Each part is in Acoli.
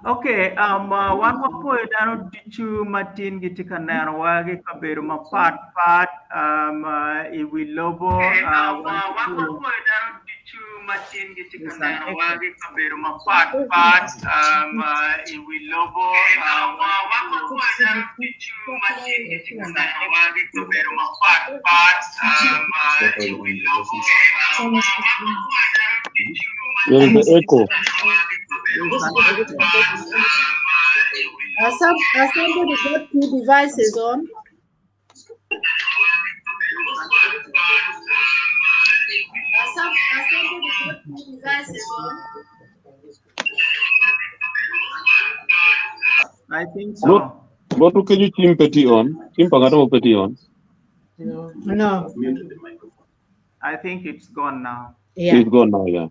Okay, um, uh, wan wapoyo dano ducu ma tin gitye ka nenowa ki kabedo mapatpat um, uh, i wi lobo. Uh, wan wapoyo dano ducu ma tin gitye ka nenowa ki kabedo mapatpat um, uh, i wi lobo. Uh, wan wapoyo dano ducu ma tin gitye ka nenowa ki kabedo mapatpat um, uh, i wi lobo. Uh, wan wapoyo dano ducu ma There tin is the gitye echo. ka nenowa ki kabedo mapatpat um, uh, i wi Has, some, has somebody got two devices on? Has, some, has somebody got two devices on? I think Go, so. go to kenyo cim pe tye on. Cim pa ngat mo pe tye on. No. I think it's gone now. Yeah. It's gone now, yeah.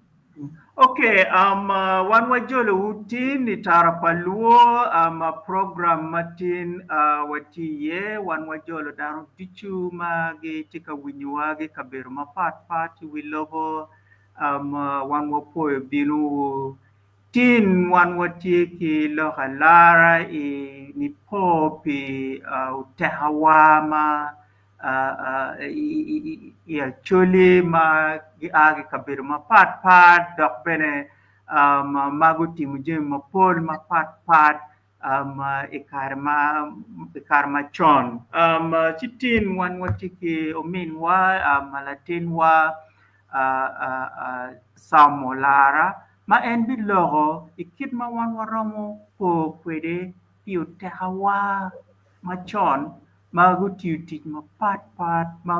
Okay, um, uh, wan wajolo wutin i tara pa luo um, uh, program matin uh, watye iye wan wajolo dano ducu ma gitye ka winyowa ki kabedo mapatpat i wi lobo um, uh, wan wapwoyo binowu tin wan watye ki lok alara i nipo pi uh, otekawa ma i Acholi ma gia ki kabedo mapatpat dok bene ma gutimo jami mapol mapatpat i kare macon. Ci tin wan watye ki ominwa latinwa Sam Olara ma en biloko i kit ma wan waromo po kwede pi otekawa macon ma gutiyo tic mapatpat ma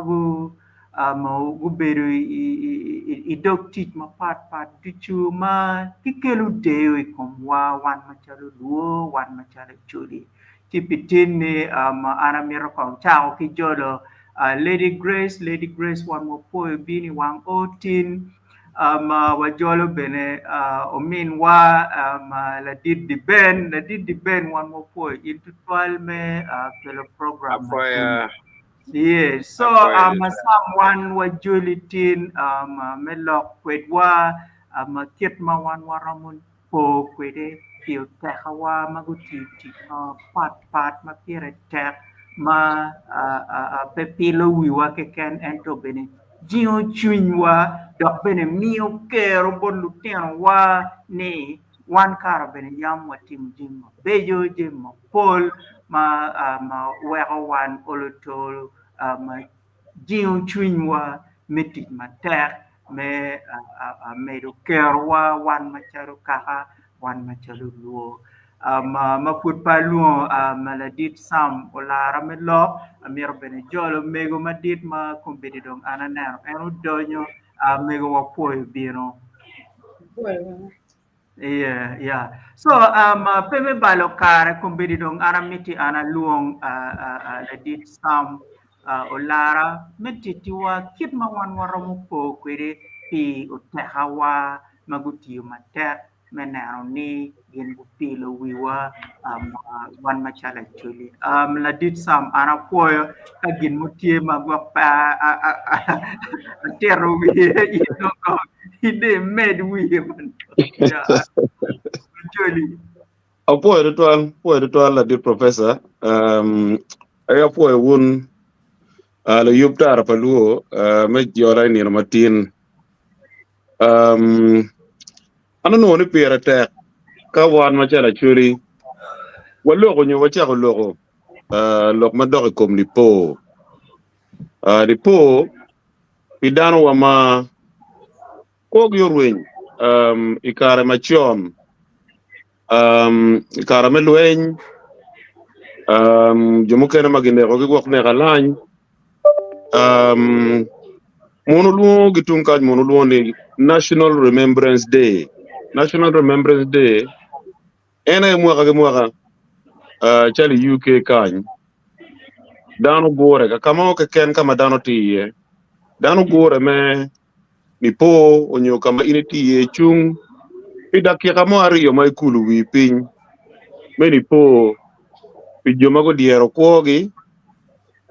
gubedo i dog tic mapatpat ducu ma gikelo deyo i komwa wan macalo luo wan macalo acholi. Ci pi tin-ni an amito kong cako ki jolo Lady Grace, Lady Grace wan wapwoyo bino i wang o tin Wajolo bene ominwa ladit Diben, ladit Diben wan wapwoyo in tutwal me kelo program Apwoya. Yes, so Apwoya um, adada. Sam wan wajoli tin me lok kwedwa kit ma wan waromo po kwede pi otekawa ma gutiyo tic mapatpat ma pire tek ma pe pilo wiwa keken ento bene jingo cwinywa dok bene miyo kero bot lutinowa ni wan kara bene yam watimo jami mabeco, jami mapol ma weko wan olo to jingo cwinywa me tic matek me medo kerowa wan macalo kaka, wan macalo luo. Ma pud pe alwongo ladit Sam olara me lok, amito bene jolo mego madit ma kombeddi dong an aneno en odonyo, mego wapwoyo bino. Yeah, yeah. So, um, pe me balo kare kombeddi dong an amiti an alwong ladit Sam olara me tittiwa kit ma wan waromo po kwede pi otekawa ma gutiyo matek me neno ni gin gupilo wiwa um, wan macalo Acholi. Um, ladit Sam an apwoyo ka gin mo tye ma gwok pe atito wiye in dong ide imed wiye Acholi. Apwoyo tutwal, apwoyo tutwal ladit professor. Um, ay apwoyo wun uh, luyub tara pa luo uh, me jola i nino matin. Um, an onongo ni pire tek ka wan macalo Acholi waloko nyo wacako loko uh, lok madok i kom nipo. Uh, nipo pi danowa ma kwogi orweny um, i kare macon um, i kare me lweny um, jo mukene ma ginekogi gwok nek alany um, Muno lwongo gi tung kany muno lwongo ni National Remembrance Day. National Remembrance Day en aye mwaka ki mwaka uh, calo i UK kany dano gure ka ka mo keken ka ma dano tye iye dano gure me nipo onyo ka ma in itye iye cung pi dakika mo aryo ma ikulo wi piny me nipo pi jo ma gudyero kwogi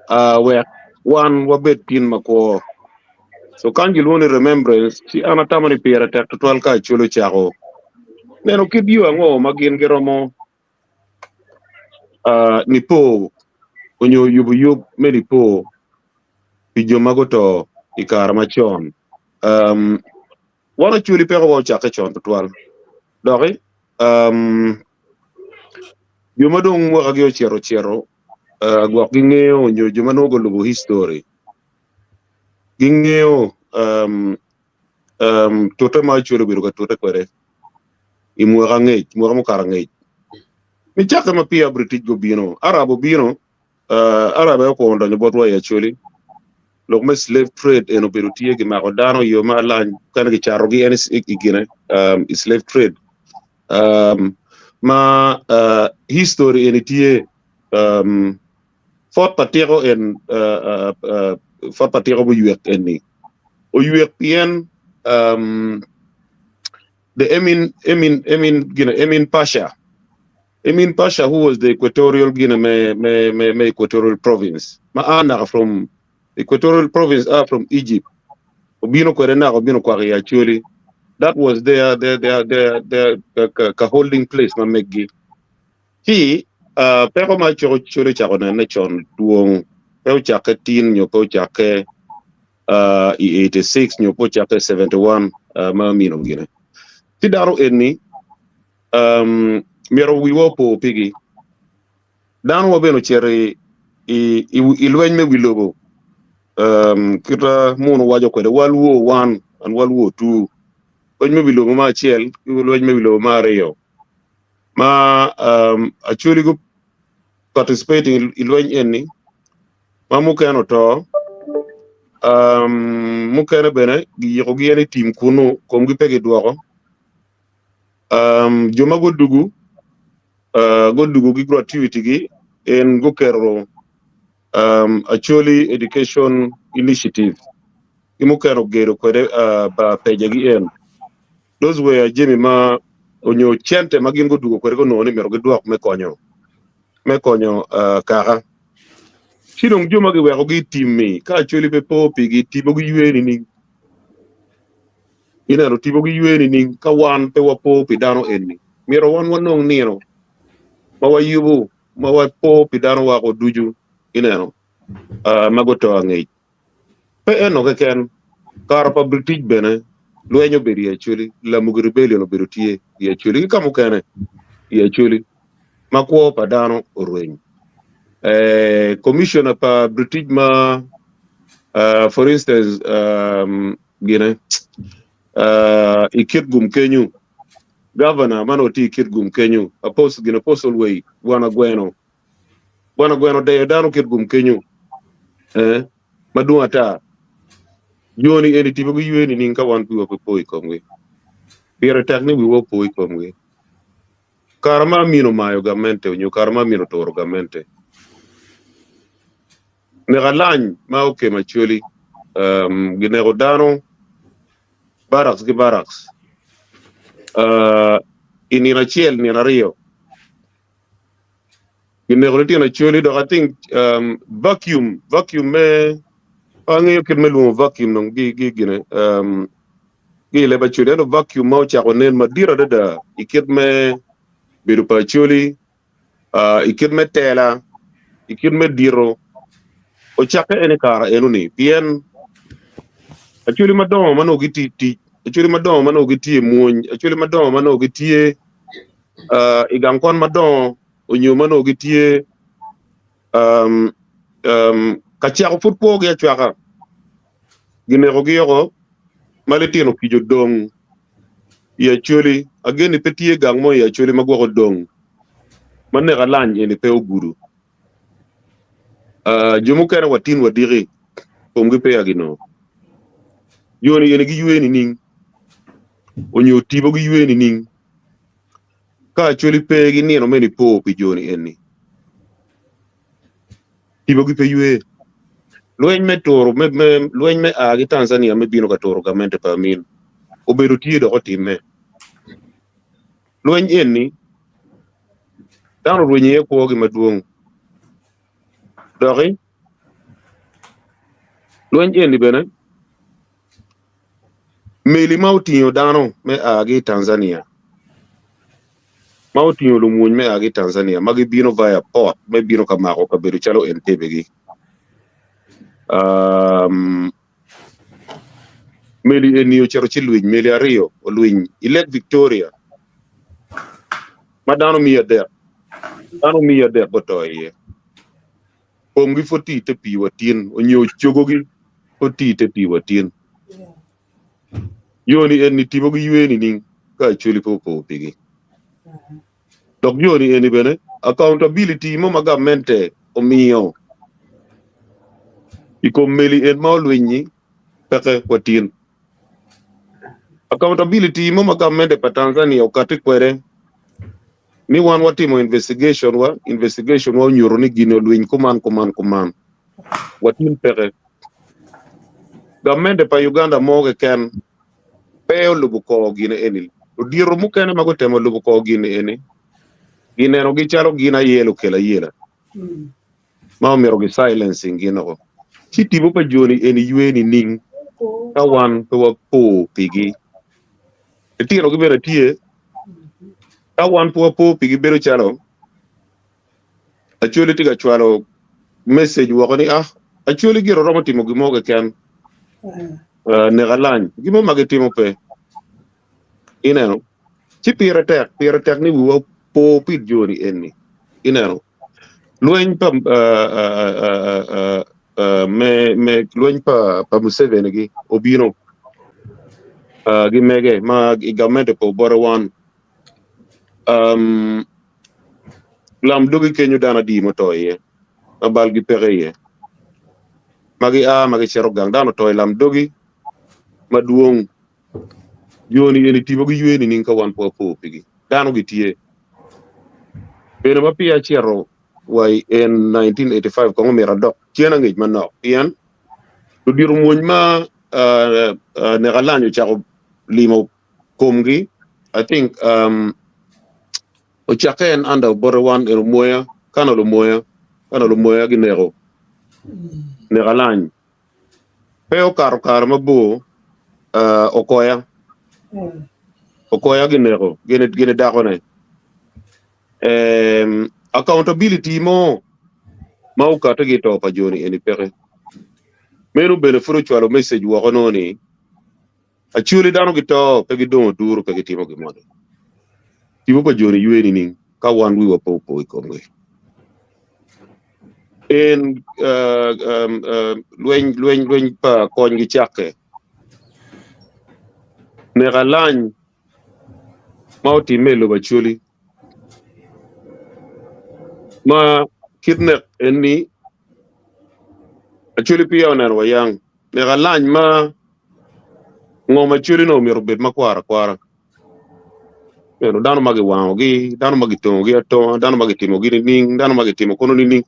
uh, wek wan wabed tin makwo. So kany gilwongo ni remembrance, ci an atamo ni pire tek tutwal ka Acholi ocako. Neno kit yo ango ma gin giromo uh, nipo onyo yubo yub me nipo pi jo ma guto i kare macon. Um, wan Acholi peko wa ocakke con tutwal. Doki, um, jo ma dong mwakagi ocito ocito, uh, gwok gingeyo nyo jo ma nongo gulubo history, gingeyo um, um, tute ma Acholi obedo ka tute kwede i mwaka angec, mwaka mukato angec. Nicakke ma peya British gubino, Arab obino, uh, Arab aye okwongo donyo botwa i Acholi. Lok me slave trade en obedo tye, gimako dano i yo ma alany, mukene gicatogi en i gine, um, i slave trade. Um, ma uh, history eni tye, um, Fort pa tiko en, uh, uh, uh, Fort pa tiko muywek eni oywek pien um, the Emin Emin Emin gine Emin Pasha Emin Pasha who was the Equatorial gine me me me, me Equatorial Province ma a naka from Equatorial Province a from Egypt obino kwede naka obino kwako i Acholi that was their their their their, their ka, ka, ka holding place ma meggi. Ci peko ma Acholi ocako nene con dwong pe ocakke tin nyo pe ocakke i 86 nyo pe ocakke i 71 ma amino gine. Ci dano eni myero wiwa opo pigi. Dano wa bene ocito i lweny me wi lobo kita muno waco kwede World War One and World War Two, lweny me wi lobo me acel ki lweny me wi lobo me aryo. Ma Acholi gu participating i lweny eni ma mukene oto mukene bene giyikogi en i tim kunu komgi pe gidwoko jo ma gudugu gudugu ki gratuity gi en guketo Acholi Education Initiative ki mukene ogedo kwede bar pejegi en. Those were jami ma onyo cente ma gin gudugo kwede gunongo ni myero gidwok me konyo me konyo kaka. Ci dong jo ma giwekogi i tim-mi ka Acholi pe po pigi tipo giywe nining? Ineno tipo giywe nining ka wan pe wapo pi dano eni? Myero wan wanong nino ma wayubo ma wapo pi dano wako ducu ineno ma guto angec. Pe eno keken, kare pa British bene lweny obedo i Acholi, Lamugi Rebellion obedo tye i Acholi ki ka mukene i Acholi ma kwo pa dano orweny. Commissioner pa British ma for instance gine i Kitgum kenyo, Governor ma onongo tye i Kitgum kenyo, gine Apostle Wei Bwana Gweno Bwana gweno odeyo dano Kitgum kenyo eh, madwong ata. Joni eni tipo giywe nining ka wan piwa pe po i komgi? Pire tek ni wiwa opo i komgi. Kare ma Amin omayo gamente onyo kare ma Amin oturo gamente, nek alany ma okemo Acholi, um, gineko dano barracks ki barracks uh, i nino acel nino aryo. Gineko litino Acholi dok I think um, vacuum vacuum me pe angeyo kit me lwongo vacuum dong gi gi gine um, gi i leb Acholi ento vacuum ma ocako nen madit adada i kit me bedo pa Acholi uh, i kit me tela i kit me dito ocakke en i kare enoni pien Acholi madongo ma nongo gitye i tic Acholi madongo ma nongo gitye i mwony Acholi madongo ma nongo gitye i gang kwan madongo onyo ma nongo gitye ka cako pud kwogi acwaka ginekogi oko ma litino kic odong i Acholi. Ageni pe tye gang mo i Acholi ma gwok odong ma neko alany eni pe ogudo. Jo mukene watin wadiki komgi peya ginongo. Joni eni giywe nining? Onyo tipo giywe nining? Ka Acholi pe ki nino me nipo pi jo-ni eni, tipogi pe ywe. Lweny me turo me, me, lweny me a ki Tanzania me bino ka turo gamente pa Amin obedo tye dok otimme. Lweny eni dano orwenyo iye kwogi madwong. Doki lweny eni bene Meli ma otingo dano me a ki i Tanzania. ma otingo lumwony me a ki i Tanzania ma gibino via port me bino ka mako kabedo calo Entebbe-gi. Um, meli eni ocito ci lwiny, meli aryo olwiny i Lake Victoria ma dano 300, dano 300 guto iye. Komgi pud tye i te pii wa tin, onyo cogogi pud tye i te pii wa tin. Yo-ni eni tipo giywe nining ka Acholi pe opo pigi? Dok yo-ni eni bene accountability mo ma gamente omiyo i kom meli en ma olwiny-nyi peke wa tin. Accountability mo ma gamente pa Tanzania okati kwede ni wan watimo investigation wa, investigation wa onyuto ni gini olwiny kuman kuman kuman wa tin peke. Gamente pa Uganda mo keken pe olubo kor gine eni. Odiro mukene ma gutemo lubo kor gini eni ginenogi calo gin aye lukel ayela ma omyero gi silencing gin oko. Ci tipo pa joni eni ywe nining ka wan pe wapo pigi? Litinogi bene tye, ka wan pe wapo pigi bedo calo Acholi tye ka cwalo message woko ni ah Acholi gire romo timo gin mo keken nek alany gin mo ma gitimo pe ineno ci pire tek pire tek ni wiwa po pi joni eni ineno lweny pa me me lweny pa pa Museveni gi obino gi mege ma i gamente pa Obote wan um, Lam dogi kenyo dano adi muto iye ma balgi peke iye, ma gia ma gicito gang? Dano oto i lam dogi madwong. Jo-ni eni tipo giywe nining ka wan pe wapo pigi? Dano gitye bene ma peya acito wa i en 1985 kong omyero adok cen angec manok pien ludito mwony ma nek alany ocako limo komgi I think um, Ocakke en under Obote wan en Omoya, Colonel Omoya, Colonel Omoya gineko, neko alany. Pe okato kare mabor, uh, Okoya, Okoya gineko, gin gin dakone. Um, accountability mo ma okate ki i to pa joni eni peke. Meno bene pud ocwalo message woko no ni Acholi dano gito, pe gidongo duru, pe gitimo gin moni. Tipo pa joni ywe nining ka wan wiwa pe opo i komgi? En uh, um, uh, lweny, lweny, lweny pa kony gicakke. Nek alany ma otimme i lobo Acholi ma kit nek en ni Acholi peya oneno wa yang. Nek alany ma Ngo ma cwali nongo myero obed makwar akwara? Eno dano ma giwangogi, dano ma gitongogi atonga, dano ma gitimogi nining, dano ma gitimo kono nining.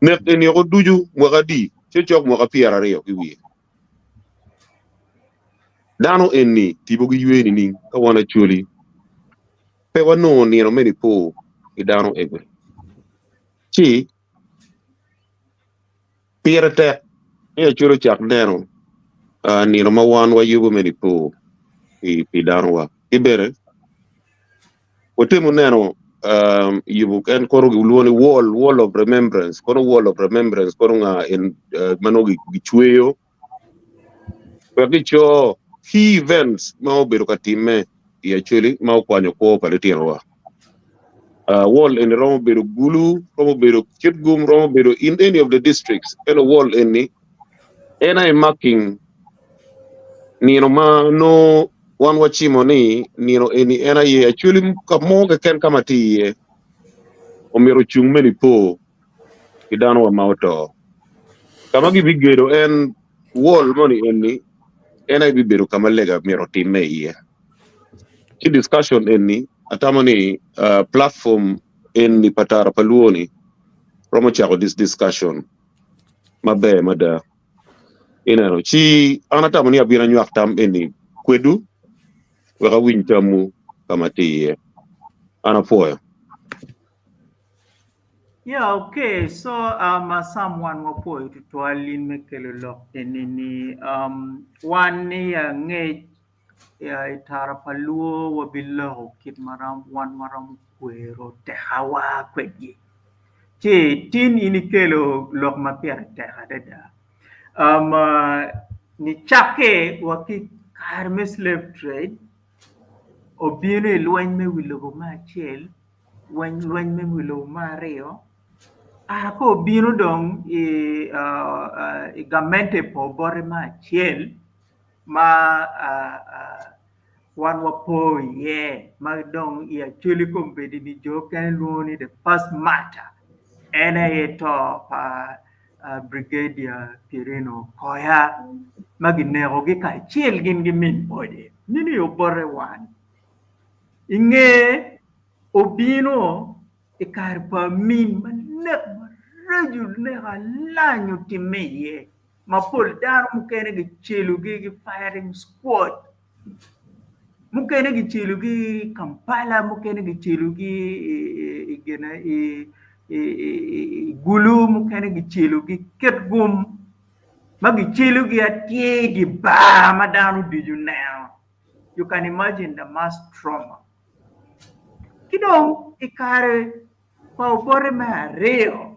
Nek eni oko ducu mwaka adi? Cocok mwaka 20 ki wiye. Dano eni tipo giywe nining ka wan acwali pe wanongo nino me nipo ki dano eni? Ci Pire tek ni Acholi ocak neno nino ma wan wayubo me nipo pi danowa. Ki bene, watemo neno yubo en kono gilwongo ni wall, wall of remembrance, kono wall of remembrance kono nga en ma nongo gicweyo wek gico key events ma obedo ka timme i Acholi ma okwanyo kwo pa litinowa. Wall eni romo bedo Gulu, romo bedo Kitgum, romo bedo in any of the districts. Ento wall eni en aye marking nino ma nongo wan wacimo ni nino eni en aye Acholi ka mo keken ka ma tye iye omyero ocung me nipo ki dano wa ma oto. Ka ma gibigedo en wall moni eni en aye bibedo ka ma lega myero otimme iye. Ci discussion eni atamo ni platform eni pa tara pa luo ni romo cako this discussion maber mada. Ineno ci an atamo ni abino anywak tam eni kwedwu wek awiny tamwu ka ma tye iye. An apwoyo. Yeah, okay. So, Sam wan wapwoyo tutwal in me kelo lok eni ni wan ni angec. I tara pa luo wabiloko kit ma wan waromo kwero tekawa kwedgi. Ci tin in ikelo lok ma pire tek adada. Um, nicakke wa ki kare me slave trade obino i lweny me wi lobo me acel, lweny me wi lobo me aryo, a ka obino dong i, uh, i gamente pa Obote me acel ma wan wapo iye ma dong i Acholi kombeddi ni jo okene lwongo ni the first martyr en aye to pa Brigadier Pierino Okoya ma ginekogi kacel gin ki min ode meno i Obote wan. I nge obino i kare pa Amin ma nek maraco nek alany otimme iye. Ma pol dano mukene gicelogi ki firing squad, mukene gicelogi i Kampala, mukene gicelogi i Gulu, mukene gicelogi Kitgum, ma gicelogi atir i dye bar ma dano ducu neno. You can imagine the mass trauma. Ki dong i kare pa Obote me aryo,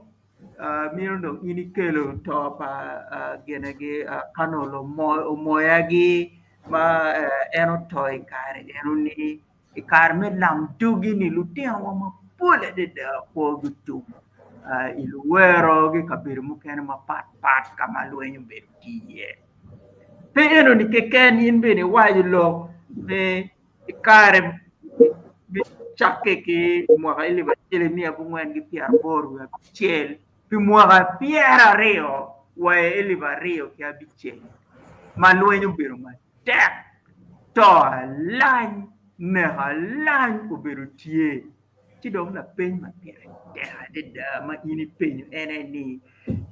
Meno dong in ikelo to pa ginegi Colonel Omoyagi ma en oto i kare enoni i kare me lam dogi-ni lutinowa mapol adada kwogi otum i Luwero ki kabedo mukene mapatpat ka ma lweny obedo tye iye. Pe enoni keken in bene iwaco lok me I kare me cakke ki i mwaka elip acel 1986 pi mwaka 20 wa i elip aryo ki abicel ma lweny obedo matek, to alany, nek alany obedo tye. Ci dong lapeny ma pire tek adada ma in ipenyo en aye ni,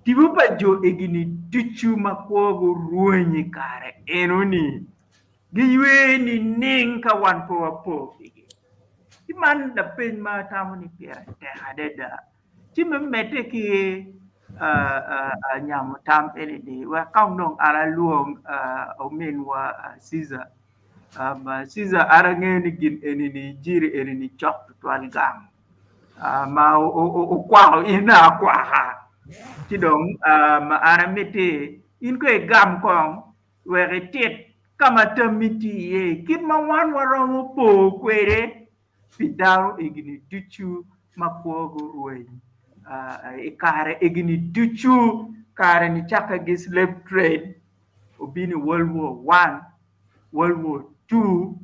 tipo pa jo egi-ni ducu ma kwogi orweny i kare eno-ni Giywe nining ka wan pe wapo pigi? Ci man lapeny ma atamo ni pire tek adada. Ci me medde ki nyamo tam eni-ni, wek kong dong an alwong ominwa Ceaser. Ceaser an angeyo ni gin eni-ni, jiri eni-ni cok tutwal gang ma okwako in akwaka. Ci dong an amiti in kong igam kong Wek itit ka ma tammi tye iye i kit ma wan waromo po kwede pi dano egini ducu ma kwogi orweny i kare egini ducu, kare nicakke ki slave trade obino i World War I, World War II,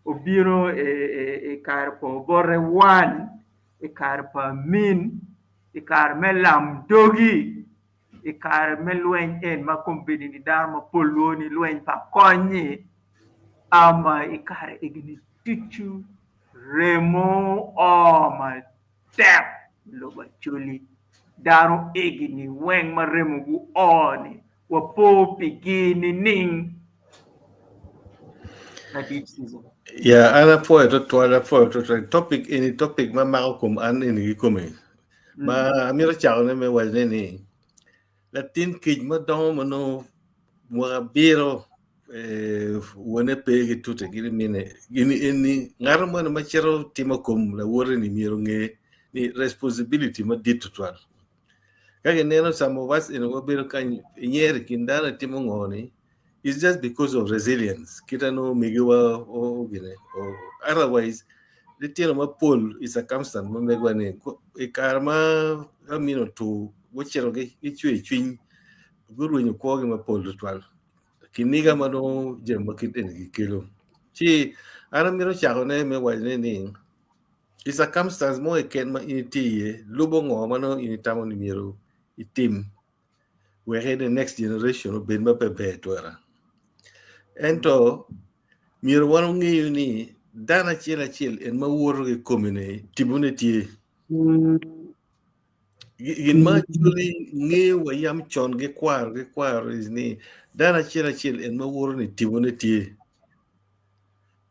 obino i kare pa Obote I, i kare pa Amin, i kare me lam dogi. I kare me lweny en ma kombeddi-ni dano mapol lwongo ni lweny pa kony-nyi, ama i kare egi-ni ducu remo oo matek i lobo Acholi. Dano egi-ni weng ma remo guoo-ni wapo pigi nining? Ladit Caesar. Ya, an apwoyo twatwal, apwoyo twatwal. Topic eni topic ma mako kom an eni kikome. Ma amito cakone me wacone ni latin kic ma dongo ma nongo mwaka abiro wone pe ki tute gin mine gin eni ngat moni ma cito timo kom lawote ni myero onge ni responsibility madit tutwal. Ka kineno some of us eni wabedo kany inyero i kin dano itimo ngo ni it's just because of resilience kita nongo omegiwa ogine otherwise litino mapol i circumstance ma megwa ni i kare ma amino otur gucito gicwer cwiny gurwenyo kwogi mapol tutwal kiniga ma nongo jami ma kit eni gikelo ci an amito cakone me wacone ni i circumstance mo keken ma in itye iye lubo ngo ma nongo in itamo ni myero itim wek the next generation obed ma pe ber twera. Ento myero wan ongeyo ni dano acel acel en ma woto ki kome ni tipone tye. Gin ma actually ngeyo wa yam con ki kwaro ki kwaro is ni dano acel acel en ma woto ni tipone tye.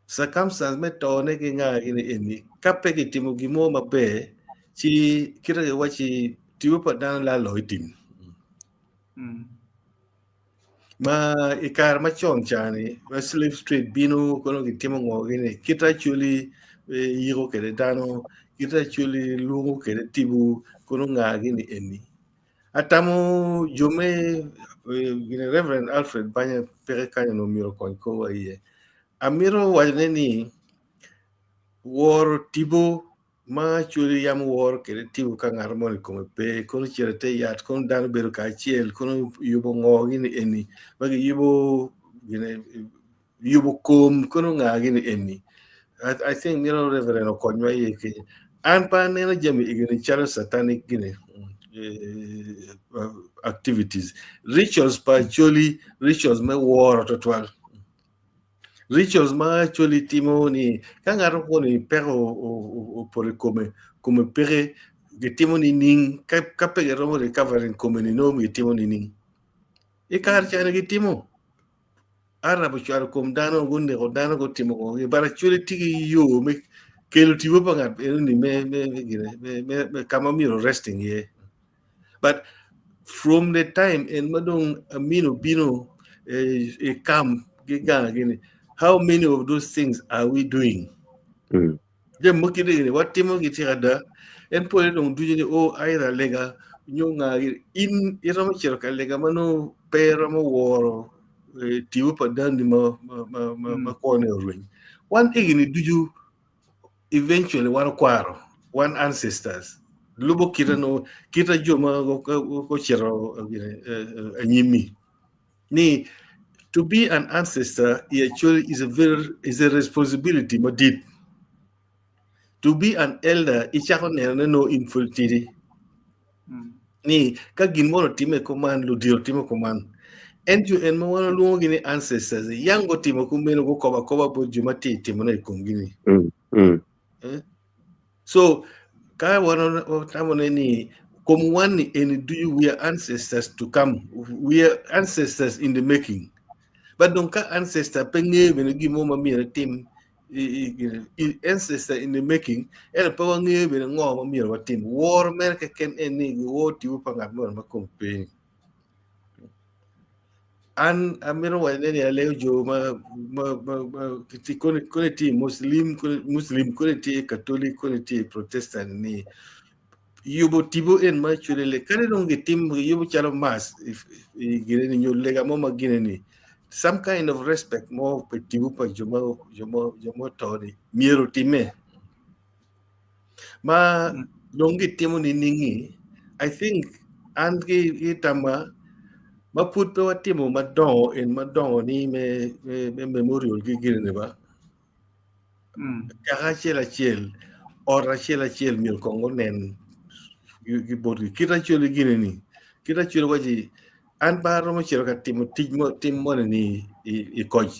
Circumstance me tone ki nga gini eni ka pe kitimo gin mo maber ci kite kiwacci tipo pa dano lalo i tim. Ma i kare macon ca-ni ma slave trade bino kono gitimo ngo gini kit actually yiko kwede dano kit actually lwongo kwede tipo kono nga gini eni atamo jo me gini Reverend Alfred Banya peke kany onongo myero okony korwa iye amito wacone ni woro tipo Ma actually yam woro kede tipo ka ngat moni kome pe kono cito ite yat kono dano bedo kacel kono yubo ngo gini eni ma giyubo gine yubo kom kono nga gini eni I think mito Reverend okonywa iye kenyo an pe aneno jami egini calo satanic gini activities rituals pa Acholi rituals me woro twatwal. Rituals ma actually timo ni ka ngat moni peko opoto i kome, kome peke gitimo nining ka pe giromo recovering kome ni nongo gitimo nining? I kare cani gitimo Arab ocwalo kom dano guneko dano gutimo ngo but actually tye ki yo me kelo tipo pa ngat enoni me ka ma myero resting iye. But from the time en ma dong Amin obino i camp ki ganga gini, how many of those things are we doing? Mm. Jami mo kite gini watimo gi tika ada. En pole dong ducu ni oh aira lega nyo nga gini. In iromo cito ka lega ma nongo pe iromo woro eh, tipo pa dani ma ma ma ma, ma kwone orweny. Wan egini ducu eventually wan okwaro wan ancestors lubo kite no kite jo ma ocito anyimi ni to be an ancestor actually is a very is a responsibility madit to be an elder icako neno ne no in pud itidi ni ka gin moni otime kuman ludito timo kuman ento en ma wan walwongogi ni ancestors yang gutimo kumeno gukobo akoba bot jo ma tye timone i komgi-ni. Mm, mm. Eh? So ka wan watamo ne ni kom wan ni eni ducu we are ancestors to come we are ancestors in the making but dong ka ancestor pe ngeyo bene gin mo ma myero etim ancestor in the making ento pe wangeyo bene ngo ma myero watim woro mere keken en ni giwor tipo pa ngat moni ma kome pe ni an amito waco ni alego jo ma ma ma ma koni koni tye muslim koni muslim koni tye catholic koni tye protestant ni yubo tipo en ma cwele le kadi dong gitim giyubo calo mass gine ni nyo lega mo ma gine ni some kind of respect mo pi tipo pa jo ma jo ma jo ma oto ni myero otime ma dong gitimo nining-ngi I think an ki ki tamma ma pud pe watimo madongo en madongo ni me me memorial ki gine ni ba Kaka acel acel, ot acel acel myero kong onen ki botgi. Kit acwali gini ni, kit acwali waci an pe aromo cito ka timo tic mo tim moni ni i koc,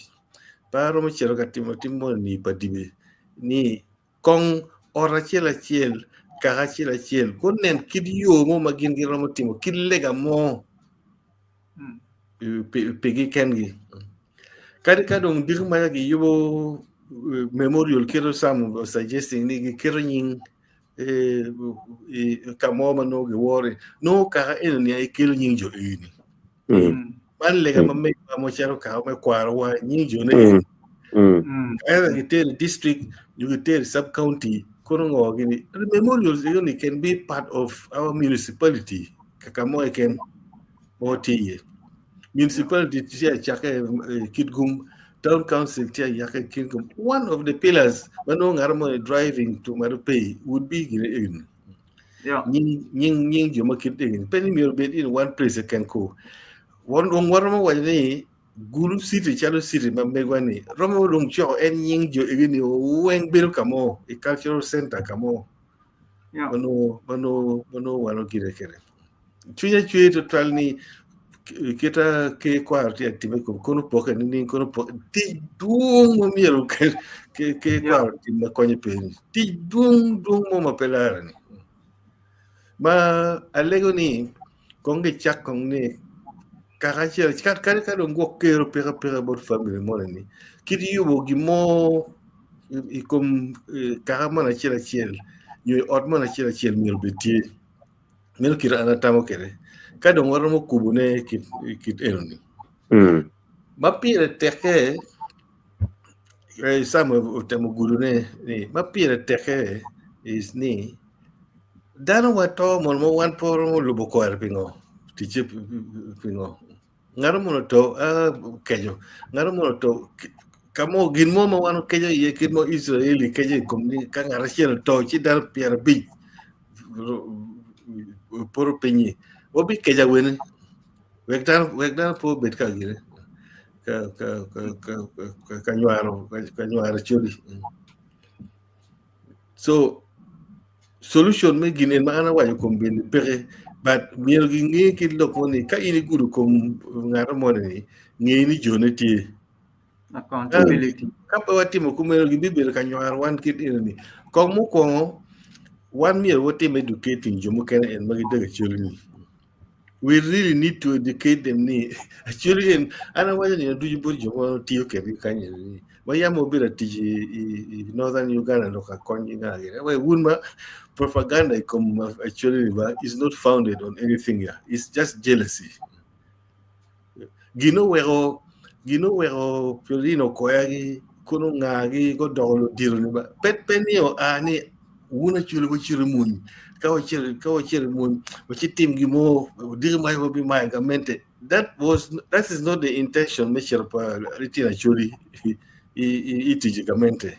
pe aromo cito ka timo tim moni ni i padibe ni kong ot acel acel, kaka acel acel gunen kit yo mo ma gin giromo timo kit lega mo pigi kengi. Kadi ka dong diko ma giyubo memorial kito some was suggesting ni giketo nying ka mo ma nongo giworo nongo kaka eno ni aye kelo nying jo eni. Man lega ma megwa ma calo kaka me kwarowa nying jo ne either gitero i district nyo gitero i sub county kono ngo gini memorials eno can be part of our municipality kaka mo keken mo tye iye. Municipality tye acakke Kitgum, town council tye ayake Kitgum. One of the pillars ma nongo ngat mo driving to Marupei would be gine eni. Yeah. Nying nying nying jo ma kit eni. Pe ni myero obed in one place keken ko. Wan dong waromo waco ni Gulu city calo city ma megwa ni romo dong coko en nying jo egi ni weng bedo ka mo i cultural center ka mo. Yeah. Ma nongo ma nongo ma nongo wano gire kede. Cwinya cwer twatwal ni kita ker kwaro tye atime kom kono poke nining kono poke tic dwong ma myero ker ker kwaro otim ma konyo pe ni tic dwong dwong mo ma pe lare ni ma alego ni kong gicak kong ni kaka acel kadi ka dong gwok ker opeke apeka bot family moni ni kit yubo gin mo i kom kaka moni acel acel nyo i ot moni acel acel myero obed tye. Meno kit an atamo kwede. Ka dong waromo kubone kit, kit enoni. Ma pire tekke Samuel otemo gudone ni ma pire tekke is ni dano wa to mono ma wan pe waromo lubo kore pingo ticce pingo ngato mono oto okeco ngato mono oto ka mo gin mo ma wan okeco iye kit ma Israeli keco i kom ni ka ngat acel oto ci dano 50 poto pinyi wabikeco awene wek dano wek dano pe obed ka gine ka ka ka ka ka ka nywaro ka nywaro coli so solution me gin en ma an awaco kom bene peke but myero ginge ki lok mo ni ka in igudo kom ngat mo ni nge ni jone tye Accountability. Ka pe watimo kumeno gibibedo ka nywaro wan kit eno ni. Kong mukwongo wan myero watim educating jo mukene en ma gidego Acholi ni. We really need to educate them ni Acholi en an awaco nino ducu bot jo ma tiyo kedgi kany eni ni ma yam wabedo atic i Northern Uganda lok ka kony ki nga gini. Wai wun ma propaganda i kom Acholi ni ba is not founded on anything ya. It's just jealousy. Gin oweko gin oweko Piolino okoyagi kun ongagi gudoko ludito ni ba pe pe ni oa ni wun Acholi wucito i mwony ka wucito ka wucito i mwony wucitim gin mo odiki mac wubimayo gamente that was that is not the intention me cito pa litino Acholi i tic i gamente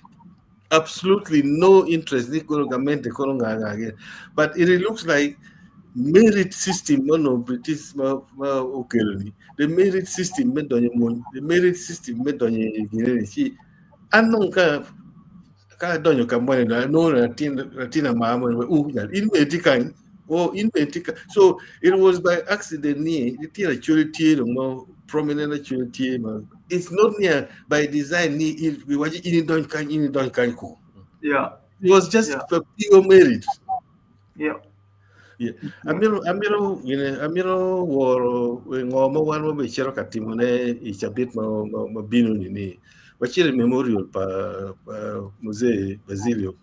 absolutely no interest ni kono gamente kono nga nga gi but it looks like merit system ma onongo British ma ma okelo ni the merit system me donyo i mwony the merit system me donyo i gine ni ci an dong ka ka adonyo ka moni dong anongo latin latin amar moni uh jal in bene itye kany oh in bene itye kany so it was by accident ni litino Acholi tye dong ma prominent Acholi tye ma it's not near by design ni iwaco in idony kany in idony kany ku it was just pure merit. Yeah. Yeah. Amito amito gine amito woro ngo ma wan wabicito ka timone i cabit ma ma, ma bino ni ni wacito i memorial pa, pa Mzee Basilio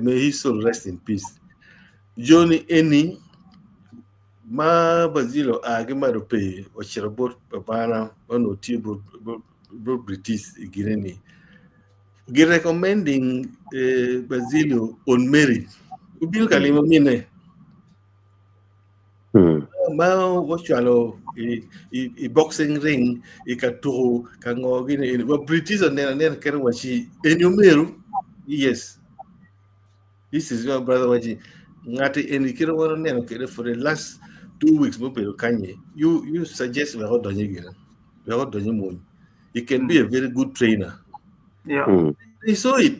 may his soul rest in peace. Joni eni ma Basilio oa ki malo pee ocito bot babana ma onongo tye bot bot British i gine ni gi recommending Basilio on merit obino ka limo mine ma ocwalo i boxing ring i ka tuku ka ngo gini eni wa British oneno anena kene waci eni omeru yes this is your brother waci ngati eni kite wan oneno kede for the last 2 weeks mubedo kanyi you suggest wek odonyi gine wek odonyi mwony he can be a very good trainer. They saw it.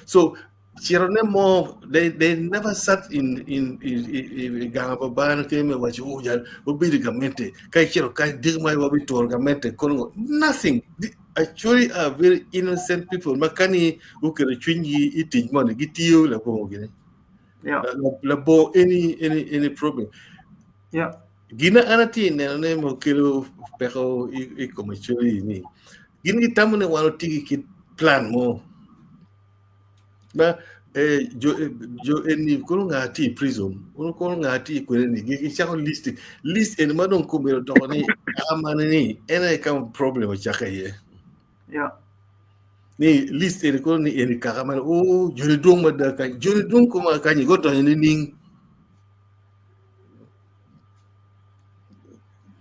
So cito ne mo they never sat in in in ganga pa bana ke me waco oh jal wabedo gamente ka icito ka dik ma wabituro gamente kono nothing. Actually are very innocent people ma kani guketo cwinygi i tic moni gitiyo labongo gini. Labongo any problem. Gin ma an atye ka nenone ma okelo peko i kom Acholi ni gin gitamo ni wan watye ki kit plan mo ma jo eni kono nga tye i prison kono nga tye kwede ni gicako list list eni ma dong kombe odoko ni amane ni en aye ka problem ocake iye. Ni list eni kono ni eni kaka mane o joni dwong mada kany joni dwong koma kany godonyo nining.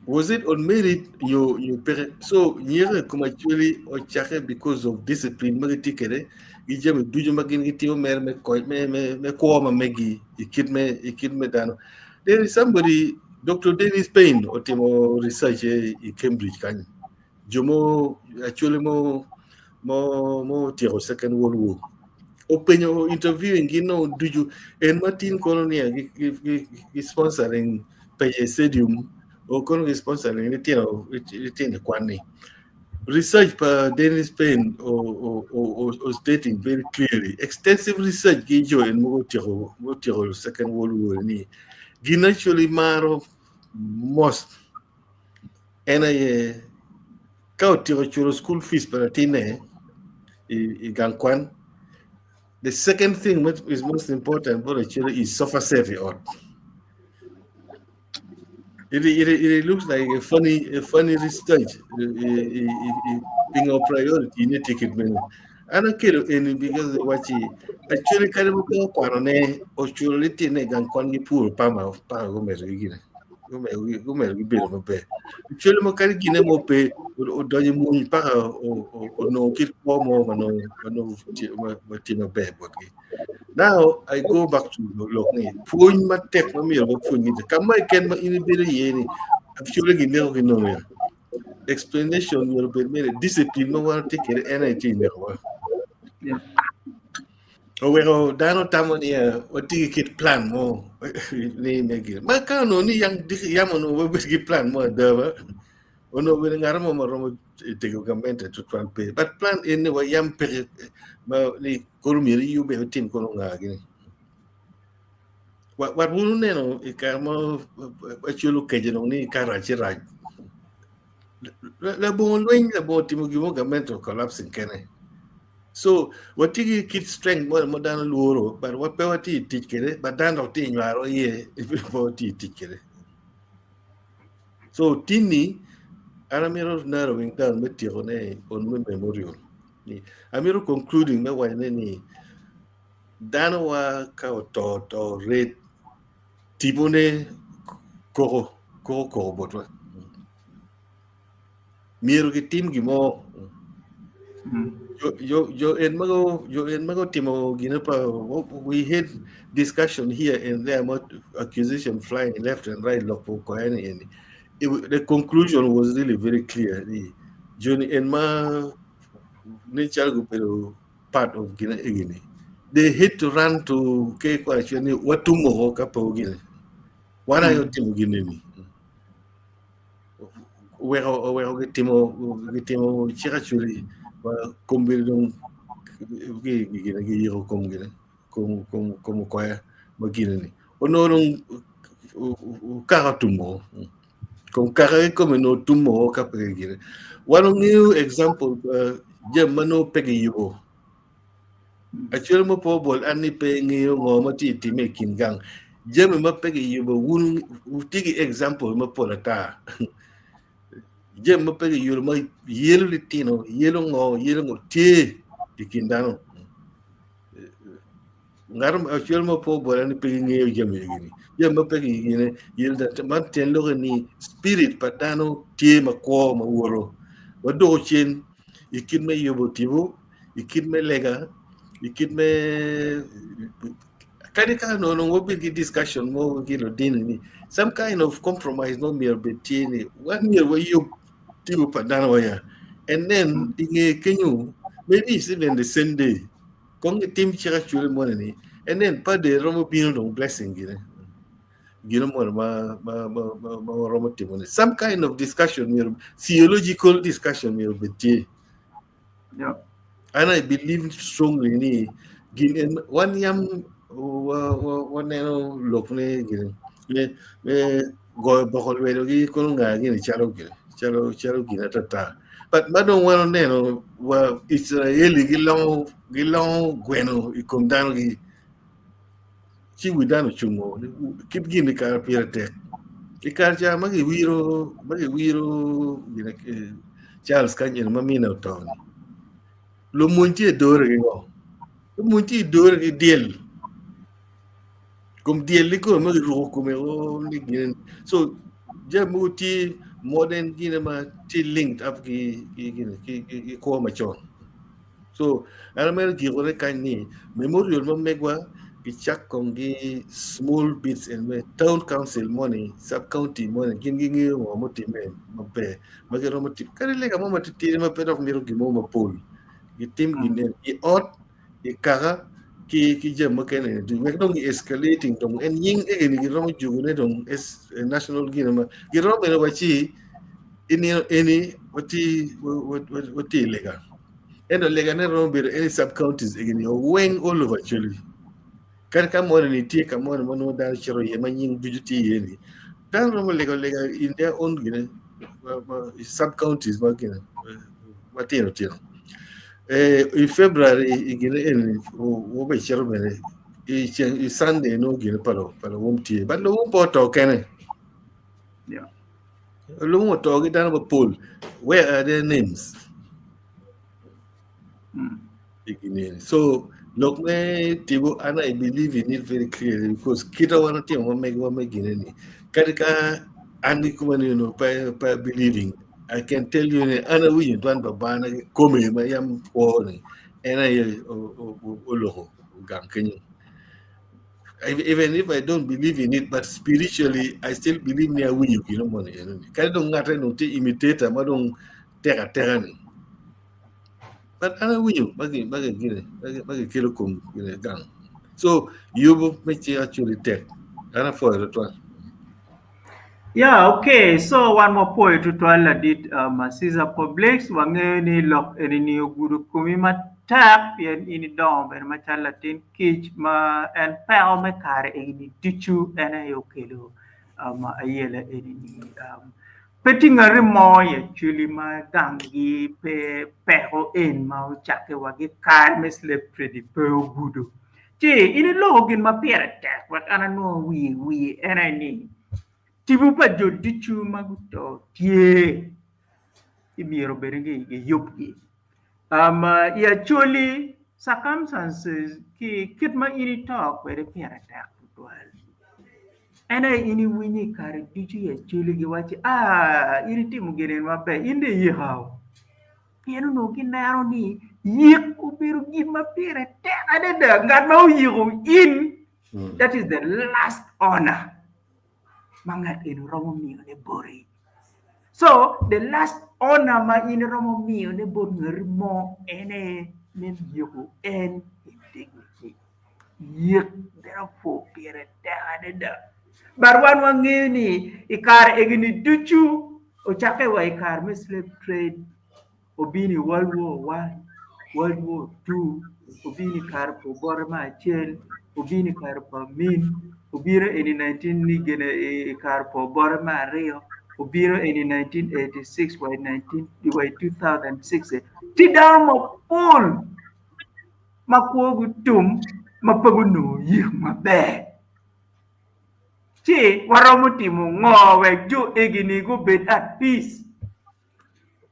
Was it on merit nyo peke? So nyeko i kom Acholi ocake because of discipline ma gitye kwede ki jami ducu ma gin gitimo mere me kony me me me kwo ma megi i kit me i kit me dano. There is somebody Dr. Dennis Payne otimo research i Cambridge kany. Jo mo Acholi mo mo mo otyeko Second World War. Openyo interviewing gin no ducu en ma tin kono niya gi, gi, gi, gi sponsoring Pece Stadium o kono gi sponsoring litino litino kwan-ni. Research pa Dennis Payne o, o, o, o, o stating very clearly extensive research gi jo en mogo otyeko otyeko Second World War ni gin actually maro most en aye ka otyeko culo school fees pa latinne i gang kwan the second thing that is most important bot Acholi is sofa set i ot. It looks like a funny research. Pingo priority ne ticket meno. An akelo eni because wachi actually kare mo ko kwano ne ochulo litine gang kwan gi pur pama pa gomedo gi gine. Gomedo gi bedo maber. Actually mo kare gine mo pe odonyo muny paka onongo kit kwo mo mano ma tye maber botgi. Now I go back to lok ni pwony matek ma myero wapuonj gi kama ken ma in ibedo iye ni actually gineko gi nongo ya explanation myero obed mere discipline ma wan watye kwede en aye tye i nekowa. Oweko dano tamo ni watye ki kit plan mo ni me gin ma ka onongo ni yang yam onongo wabed ki plan mo ada ba onongo bene ngat mo ma romo tego gamente tutwal pe, but plan en ni wayam peke ma ni koro myero iyube otim kono nga gini. Wat wunu neno i kare ma aculo keje dong ni ka rac rac labongo lweny, labongo timo gimo, gamente collapsing kene. So watye ki kit strength mo ma dano lworo, but wa pe watye i tic kwede, but dano dok tye i nywaro iye pe watye i tic kwede. So tinni an amito narrowing down me tyeko ne on me memorial ni amito concluding me wacone ni dano wa ka oto to red tipone koko koko koko botwa myero gitim gimo. Jo en mago, jo en mago timo gine pa we had discussion here and there about accusation flying left and right lok po ko eni eni. The conclusion was really very clear ni joni en ma ne chal gubedo part of gine egini, they had to run to ke kwa ni watumo ko ka po gine wan ayo timo gine ni weko gitimo cik actually kombeddi dong gine giyiko kom gine kom okoya ma gine ni onongo dong kaka otumo kom kaka kikome onongo tumo ka pe gine. Wan ongeyo example jami ma nongo pe giyubo acwele mo pe obol an ni pe ngeyo ngo ma tye i time i kin gang jami ma pe giyubo. Wun wutye ki example mapol ata, jami ma pe giyubo ma yelo litino, yelo ngo, yelo ngo tye i kin dano. Ngat acwele mo pe obol ni pe gingeyo jami egini, jami ma pe gigine yelo man tyen loke ni spirit pa dano tye makwo ma woto. Wadoko cen i kit me yubo tipo, i kit me lega, i kit me kadi ka onongo wabed ki discussion mo ki ludini ni some kind of compromise mo myero bed tye ni wan myero wayub tipo pa dano waya, and then i nge kenyo maybe it's even the same day kong gitim cik acwele moni ni, and then pa de romo bino dong blessing gine gino mo ma romo timo ni some kind of discussion myero, theological discussion myero bed tye. And I believe strongly ni gin en wan yam waneno lok ne gin me goyo boko lwedo gi kono nga gini calo gin calo gin atata, but ma dong wan oneno wa Israeli gilongo gweno i kom dano gi ci wi dano ocungo kit gini kare pire tek i kare ca ma giwiro gine Charles Kanyini ma mine oto ni lumony tye i dore gi ngo, lumony tye i dore gi dyel kom dyel ni kome ma giruko kome o ni gine. So jami mogo tye modern gine ma tye linked up gi gine ki kwo macon. So an amito gikone kany ni memorial ma megwa gicak kong gi small bits en me town council moni, sub county moni, gin gingeyo ngo mutime maber ma giromo timo kadi lega mo matitidi ma pe dok mito gin mo mapol gitim gin i ot i kaka ki jami mukene ni wek dong escalating dong en nying egeni giromo jugone dong es national gine ma giromo bene waci inino eni wati lega ento lega ne romo bedo any sub counties egeni weng all over actually. Kadi ka moni ni tye ka moni ma nongo dano cito iye ma nying ducu tye iye ni dano romo lego lega in their own gine sub counties ma gine matino tino. I February i gine eni wobe cito bene i ceng i Sunday no gine pa luwum tye but luwum pe oto kene. Yeah. Lumo to gi dano mapol. Where are their names? Mm. So lok me tipo and I believe in it very clearly because kita wan timo ma megwa me gine ni. Kadi ka an gi kuma ni no pa pa believing I can tell you ni an awinjo dwan babana ki kome ma yam kwo ni en aye oloko gang kenyo. Even if I don't believe in it, but spiritually I still believe ni awinjo gino moni eno ni. Kadi dong ng'ate dong tye imitator ma dong tek ateka ni. But an awinjo magi magi gine magi magi kelo kom gine gang. So yubo me ci actually tek. An apwoyo tutwal. Yeah, okay. So wan wapwoyo tutwal ladit um, Caesar Publix wangeyo ni lok eni ogudo komi matek pien in idongo bene macalo latin kic ma en peko me kare eni ducu en aye okelo um, ayela eni um, pe tye ngati mo i actually ma ganggi pe peko en ma ocakke wa ki kare me slave trade pe ogudo. Ci in iloko gin ma pire tek wek an anwong wiye wiye en aye ni tipo pa jo ducu ma guto tye ci myero bene giyubgi. Um, I Acholi circumstances ki kit ma in ito kwede pire tek tutwal. En aye in iwinyo i kare ducu i Acholi giwaci ah in itimo gin eni maber in dong iyikao. Pien onongo gineno ni yik obedo gin ma pire tek adada. Ngat ma oyiko in, that is the last honor ma ngat eni romo miyone boti. So the last honor ma in iromo miyone bot ngati mo en aye me yiko en in dignity. Yik therefore pire tek adada. But wan wangeyo ni i kare egini ducu ocakke wa i kare me slave trade, obino i World War One, World War Two, obino i kare pa Obote me acel, obino i kare pa Amin, obino eni 19 ni gine i kare pa Obote me aryo, obino eni 1986 wa i 19 wa i 2006. Tye dano mapol ma kwogi otum ma pe gunongo yik maber. Ci waromo timo ngo wek jo egi-ni gubed at peace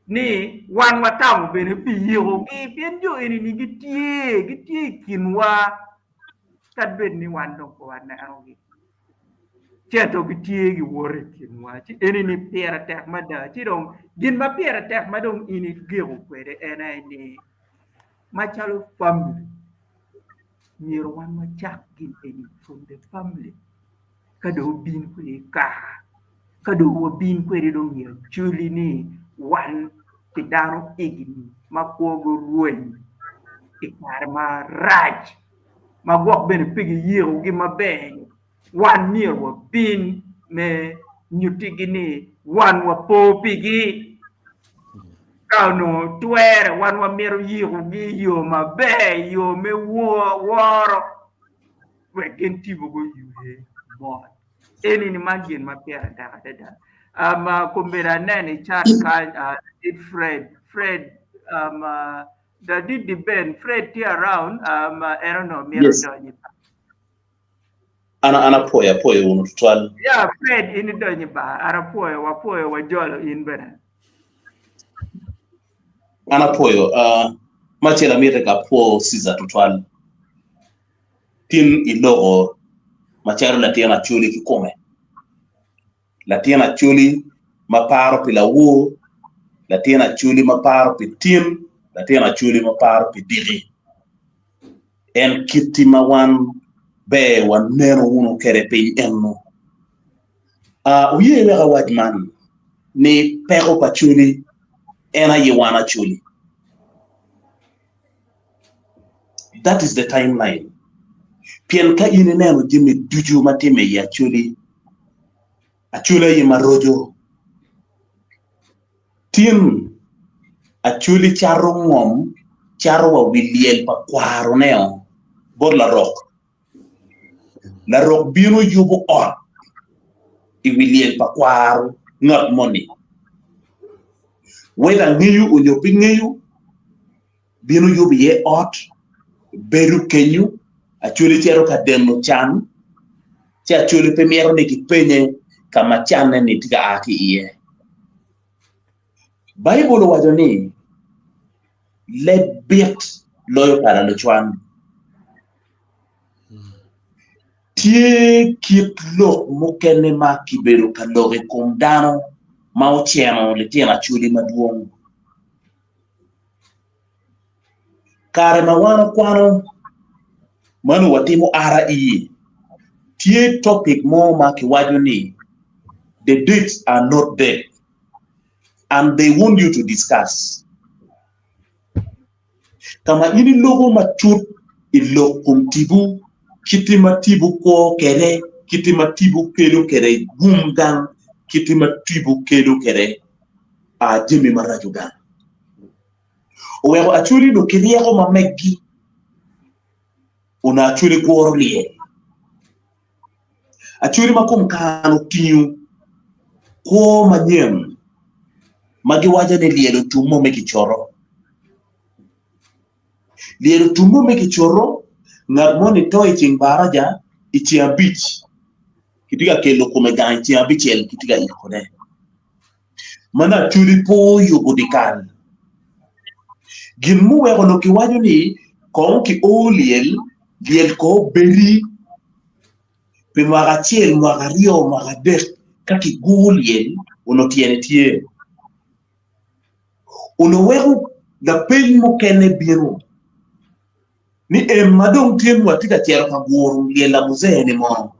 ni wan watamo bene pi yikogi pien jo eni-ni gitye, gitye i kinwa kadi bed ni wan dong pe wanenogi ci ento gitye giwoto i kinwa ci eni-ni pire tek mada ci dong gin ma pire tek ma dong in igiko kwede en aye ni macalo family myero wan wacak gin eni from the family ka dong obin kwede i kaka ka dong wabin kwede dong myero culi ni wan pi dano egini ma kwogi orweny i kare marac ma gwok bene pe giyikogi maber wan myero wabin me nyutigi ni wan wapo pigi. Ka onongo twere, wan wamito yikogi i yo maber, i yo me woro, wek gin tipo guywe mot. Eni ni man gin ma pire tek adada. Um, kombeddi aneno i chat kany, uh, Fred, Fred, um, uh, Dadidi Ben, Fred tye around, um, en onongo mito Yes. donyo i An an apwoyo apwoyo wunu tutwal. Ya Fred in idonyo i bar, an apwoyo wapwoyo wajolo in bene. An apwoyo uh, macel amite ka apwo Caesar tutwal. Tin iloko macalo latin Acholi kikome. Latin Acholi ma paro pi lawor, latin Acholi ma paro pi tin, latin Acholi ma paro pi diki. En kiti ma wan ber waneno wunu kede piny eno. Uh, wuye wek awac man ni peko pa Acholi en aye wan Acholi. That is the timeline. Pien ka in ineno jami ducu ma timme i Acholi, Acholi aye ma roco. Tin Acholi cato ngom, cato wa wi lyel pa kwarone-o bot larok. Larok bino yubo ot i wi lyel pa kwaro ngat moni. Whether ngeyo onyo pe ngeyo, bino yubo iye ot, bedo kenyo, Acholi cito ka deno can, ci Acholi pe mito ni kipenye ka ma canne-ni tye ka a ki iye. Baibul owaco ni, Leb bit loyo pala lucwan. Tye kit lok mukene ma kibedo ka lok i kom dano ma oceno litino acholi madwong. Kare ma wan okwano ma nongo watimo RE, tye topic mo ma kiwaco ni the dates are not dead and they want you to discuss. Ka ma in iloko matut i lok kom tipo, kit ma tipo kwo kwede, kit ma tipo kelo kwede gum gang, kit ma tipo kelo kwede jami maraco gang. Oweko Acholi onongo ki ryeko ma meggi onongo Acholi guro lyel. Acholi ma kom kare otingo kwo manyen ma giwaco ni lyel otumo me kicoto. Lyel otumo me kicoto ngat moni to i ceng baraja i ceng abic kitye ka kelo kome gang i ceng abicel kitye ka yikone. Mano Acholi pe oyubo dyekal. Gin muweko onongo kiwaco ni kong kio lyel, lyel kong obedi pi mwaka acel, mwaka aryo, mwaka adek ka kiguro lyel onongo tyene tye. Onongo weko lapeny mukene bino ni en ma dong tye ni watye ka cito ka guro lyel lamuzee-ni mono,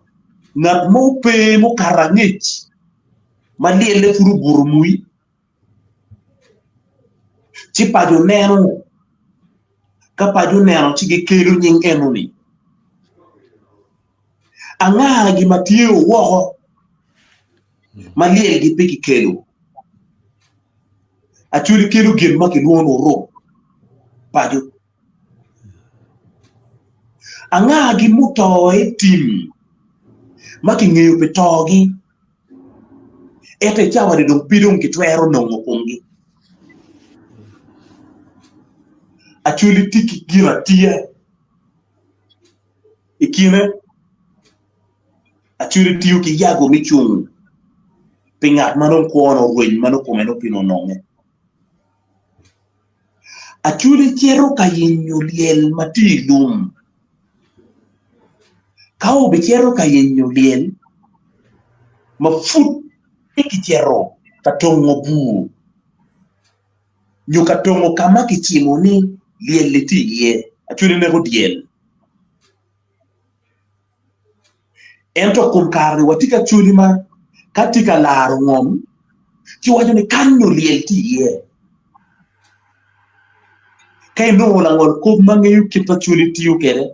ngat mo pe mukato angec ma lyelle pud obuto mui? Ci paco neno, ka paco oneno ci gikelo nying enoni. Angagi ma tye woko ma lyelgi pe kikelo? Acholi kelo gin ma kilwongo ni orub paco. Angagi muto i tim ma kingeyo pi togi ento i cawa-ni dong pe dong kitwero nongo komgi? Acholi tye ki gin atiya i kine. Acholi tiyo ki yago me cung pi ngat ma dong kwone orweny ma nongo kome nongo pe ononge. Acholi cito ka yenyo lyel ma tye i lum. Ka obicito ka yenyo lyel ma pud pe kicito ka tongo bur nyo ka tongo ka ma kicimo ni lyel-li tye iye, Acholi neko dyel. Ento kom kare-ni watye ki acholi ma ka tye ka laro ngom ci waco ni kany nyo lyel tye iye. Ka inongo langol kop ma ngeyo kit ma acholi tiyo kwede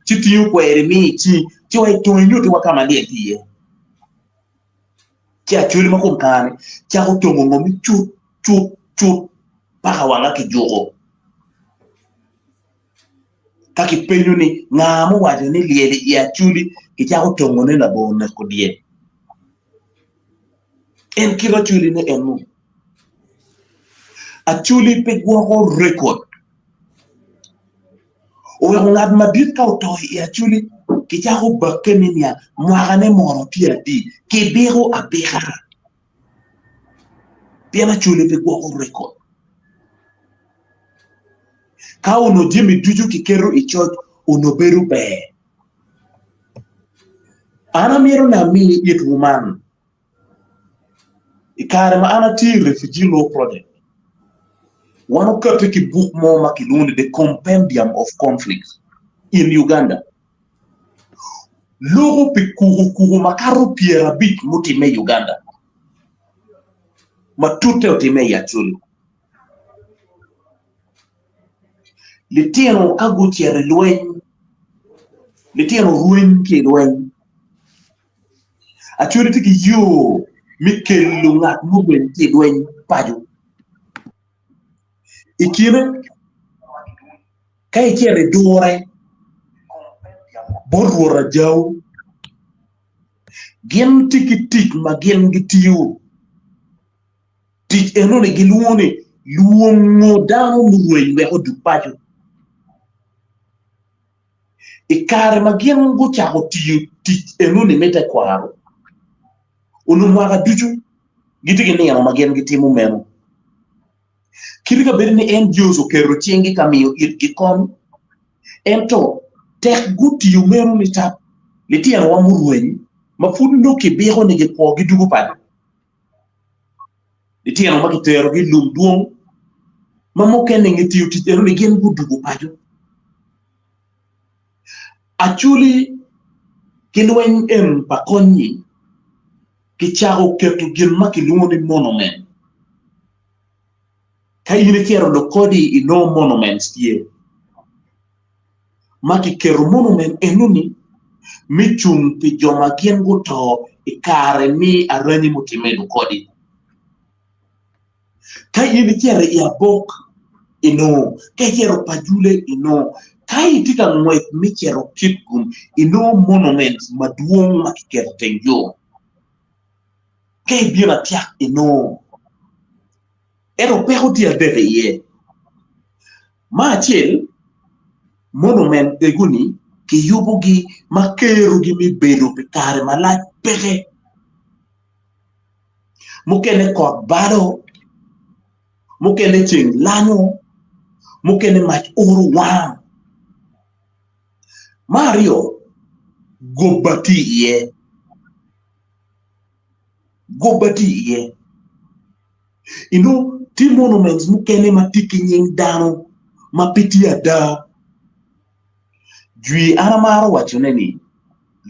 ci tiyo kweri miyo i cingi ci wa itongo inyutiwa ka ma lyel tye iye. Ci acholi ma kom kare-ni cako tongo ngom ni cut cut cut paka wanga kijuko. Ka kipenyo ni, Nga muwaco ni lyel i Acholi kicako tongone labongo neko dyel? En kit Acholine eno. Acholi pe gwoko rekod. Oweko ngat madit ka oto i Acholi kicako bakke ni nia mwakane mono tye adi, kibiko abika. Pien Acholi pe gwoko rekod. Ka onongo jami ducu kiketo i coc, onongo bedo ber. An amito ni ami itwu man. I kare ma an atye i Refugee Law Project, wan okati ki buk mo ma kilwongo ni The Compendium of Conflicts in Uganda. Loko pi kukukuku makato 50 mutimme i Uganda, ma tutte otimme i Acholi. Litino ka gucito i lweny, litino rweny ki i lweny. Acholi tye ki yo me kelo ngat murweny ki i lweny paco. I kine ka icito i dure bot Rwot Ajao, gin tye ki tic ma gin gitiyo. Tic enoni gilwongo ni lwongo dano murweny wek odug paco. I kare ma gin gucako tiyo tic enoni me tekwaro, Onongo mwaka ducu gitye ki nino ma gin gitimo meno. Kit ka bedo ni NGOs oketo cinggi ka miyo itgi kony, ento tek gutiyo meno nitap litinowa murweny ma pud nongo kibiko ni gikwo gidugo paco. Litino ma kiterogi i lum dwong ma mukene nge tiyo tic eno ni gin gudugo paco. Acholi ki lweny en pa kony-nyi kicako keto gin ma kilwongo ni monument. Ka in icito Lokodi inongo monuments tye ma kiketo monument enoni me cung pi jo ma gin guto i kare me aranyi mutimme i Lokodi. Ka in icito i Abok inongo, ka icito Pajule inongo, ka itye ka ngwec me cito Kitgum inongo monuments madwong ma kiketo i teng yo. Ka ibino Atiak inongo. Ento peko tye adek iye. Me acel, monument ego-ni kiyubogi ma kerogi me bedo pi kare malac peke. Mukene kot balo, mukene ceng lanyo, mukene mac oro wango. Me aryo, goba tye iye, goba tye iye. Inongo tye monuments mukene ma tye ki nying dano ma pe tye ada. Jwi an amaro wacone ni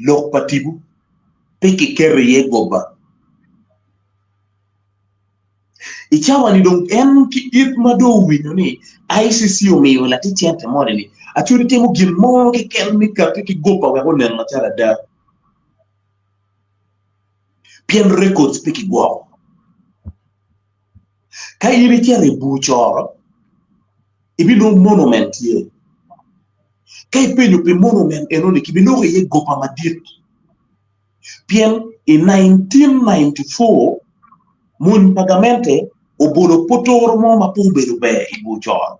lok pa tipo pe kiketo iye goba. I cawa-ni dong en ki it ma dong owinyo ni ICC omiyo latin cente moni-ni, Acholi timo gin mo keken me kati ki goba wek onen macalo ada. Pien records pe kigwoko. Ka in icito i bur coro, ibinongo monument tye. Ka ipenyo pi monument enoni, kibiloko iye goba madit. Pien i 1994, mony pa gamente obolo potoro mo ma pe obedo ber i bur coro,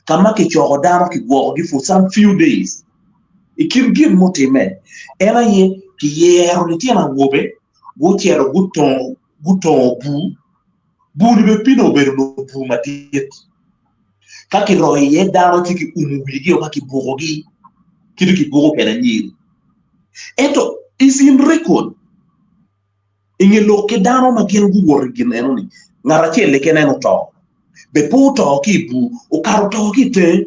ka ma kicoko dano kigwokogi for some few days. I kin gin mutimme, en aye kiyero litino awobe gucito gutongo bur, bur-ni bene pine obedo nongo bur madit. Ka kiroyo iye dano ci kiumo wigi o ka kibukogi kit ma kibuko kwede anyiri. Ento is in record i nge lok ki dano ma gin guwoto i gin eno-ni, ngat acel keken en oto. Be pe oto ki i bur, okato oto ki i tenge.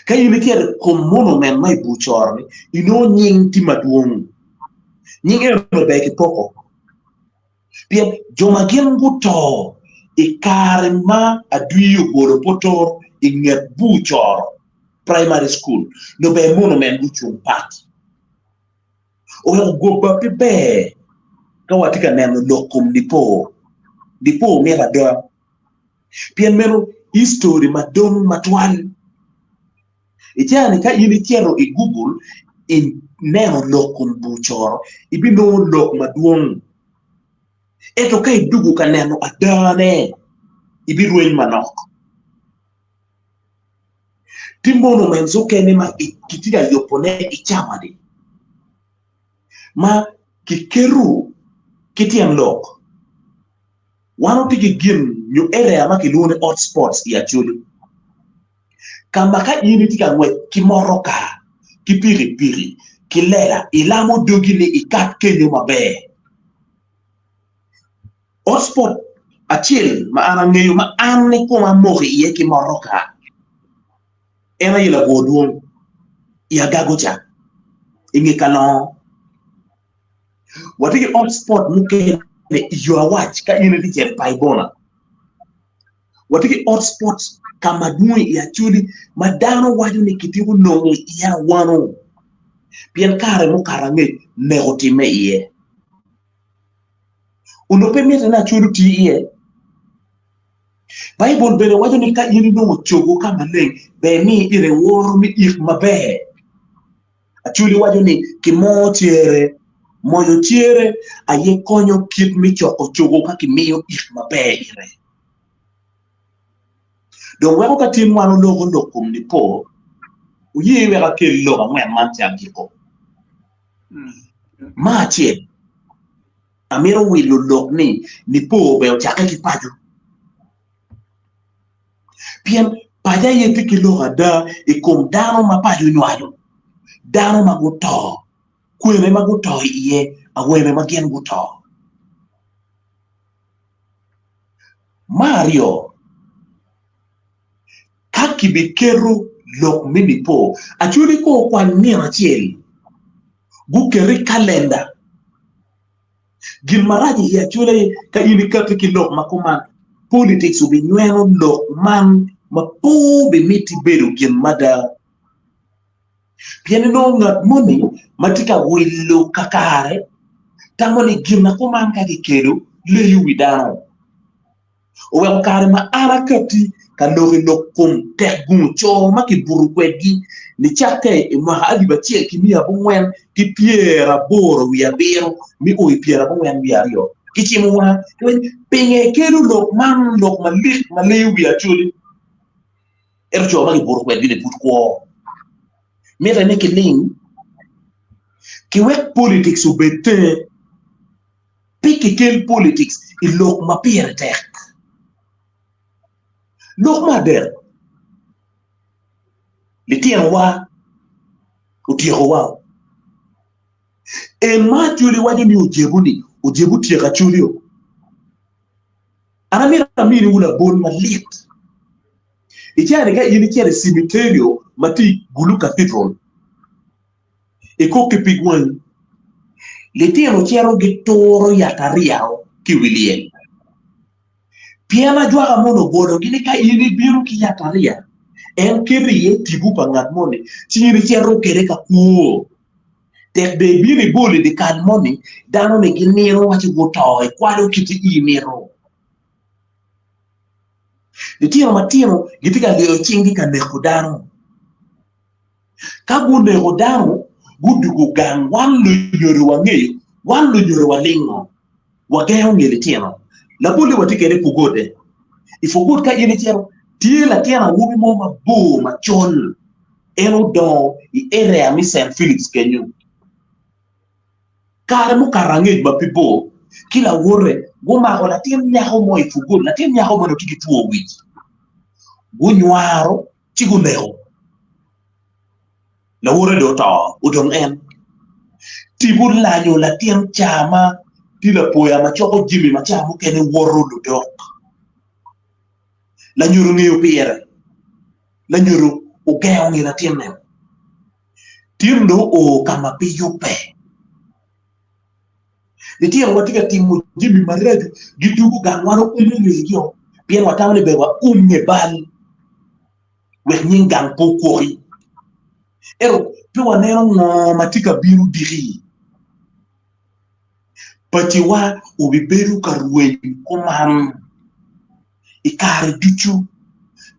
Ka in icito i kom monument ma i bur coro-ni, inongo nying tye madwong. Nying eno ber kipoko pien jo ma gin guto i kare ma adwii obolo potoro i nget bur coro primary school nongo ber monument gucung pat. Oweko goba pe ber ka watye ka neno lok kom nipo. Nipo mito ada. Pien meno history ma dong matwal. I caa-ni ka in icito i Google ineno lok kom bur coro, ibinongo lok madwong. Ento ka idwogo ka neno adane, ibirweny manok. Tye monuments okene ma kitye ka yubone i cawa-ni ma kiketo ki tyen lok. Wan watye ki gin nyo area ma kilwongo ni hot spots i Acholi ka ma ka in itye ka ngwec ki motoka ki pikipiki ki lela ilamo dogi ni ikat kenyo maber. Hot spot acel ma an angeyo ma an kikoma amoko iye ki motoka en aye Labwor Dwong i Agago ca i nge Kalongo. Watye ki hot spot mukene i yo awac ka in itye cito i Paibona. Watye ki hot spot ka madwong i Acholi ma dano waco ni kitiko nongo iye awano pien kare mukato angec nek otimme iye. Onongo pe mitte ni Acholi oti iye. Baibul bene waco ni ka in inongo cogo ka maleng, ber ni ite woro me ik maber. Acholi waco ni kimoo cere, moyo cere aye konyo kit me coko cogo ka kimiyo ik maber ite. Dong weko ka tin wan oloko lok kom nipo, wuye wek akel lok angwen man ci agiko. Ma acel, amito wilo lok ni nipo bene ocakke ki paco. Pien paco aye tye ki lok ada i kom dano ma paco onywalo, dano ma guto, kwene ma guto iye, awene ma gin guto. Me aryo, ka kibiketo lok me nipo, Acholi kong okwany nino acel guket i kalenda. Gin marac i Acholi aye ka in ikati ki lok ma kuman, politics obinyweno lok man ma pe obimiti bedo gin mada. Pien inongo ngat moni ma tye ka wilo kakare tamo ni gin ma kuman ka kikelo leyo wi dano. Oweko kare ma an akatti ka lok i lok kom tek gungu co ma kibuto kwedgi nicakke i mwaka alip acel ki miya 487 me o i 82 kicimo wanga pinge kelo lok man lok malik ma leyo wi Acholi. Ento co ma kibuto kwedgi-ni pud kwo. Mitte ni kiling, kiwek politics obed tenge, pe kikel politics i lok ma pire tek. Lok me adek, litinowa otyekowa. En ma Acholi waco ni ojebo-ni, ojebo tyeko Acholi-o. An amito aminiwu labol malit. I caa-ni ka in icito i cimiterio ma tye i Gulu Cathedral, ikok ki pig wangi, litino cito gituro yatariya ki i wi lyel. Pien ajwaka moni obologi ni ka in ibino ki yatariya, en keto iye tipo pa ngat moni, ci in icito kwede ka kwo. Tek dong ibino ibolo i dyekal moni, dano-ni ginino wa ci guto, ikwalo kit i mito. Litino matino gitye ka lyeyo cinggi ka neko dano. Ka guneko dano, gudwogo gang, wan lunyodo wangeyo, wan lunyodo walingo, wagengo nge litino. Labolle watye kwede i Pugode. I Pugod ka in icito, tye latin awobi mo mabor macol. En odongo i area me Saint Philips kenyo. Kare mukato angec ma pe bor, ki lawote gumako latin nyako mo i pugul. Latin nyako meno tye ki two wic. Gunywaro ci guneko. Lawote dong oto, odong en. Tipo olanyo latin ca ma tye lapoya ma coko jami ma ca mukene woto ludok. Lanyodo ngeyo pire. Lanyodo ogengo nge latinne. Tin dong oo ka ma pe yubbe. Litino watye ka timo jami maraco gidwogo gang wan waumo ngegio pien watamo ni ber waum nge bal wek nying gang pe okwoki. Ento pe waneno ngo ma tye ka bino diki. Paciwa obibedo ka rweny kuman i kare ducu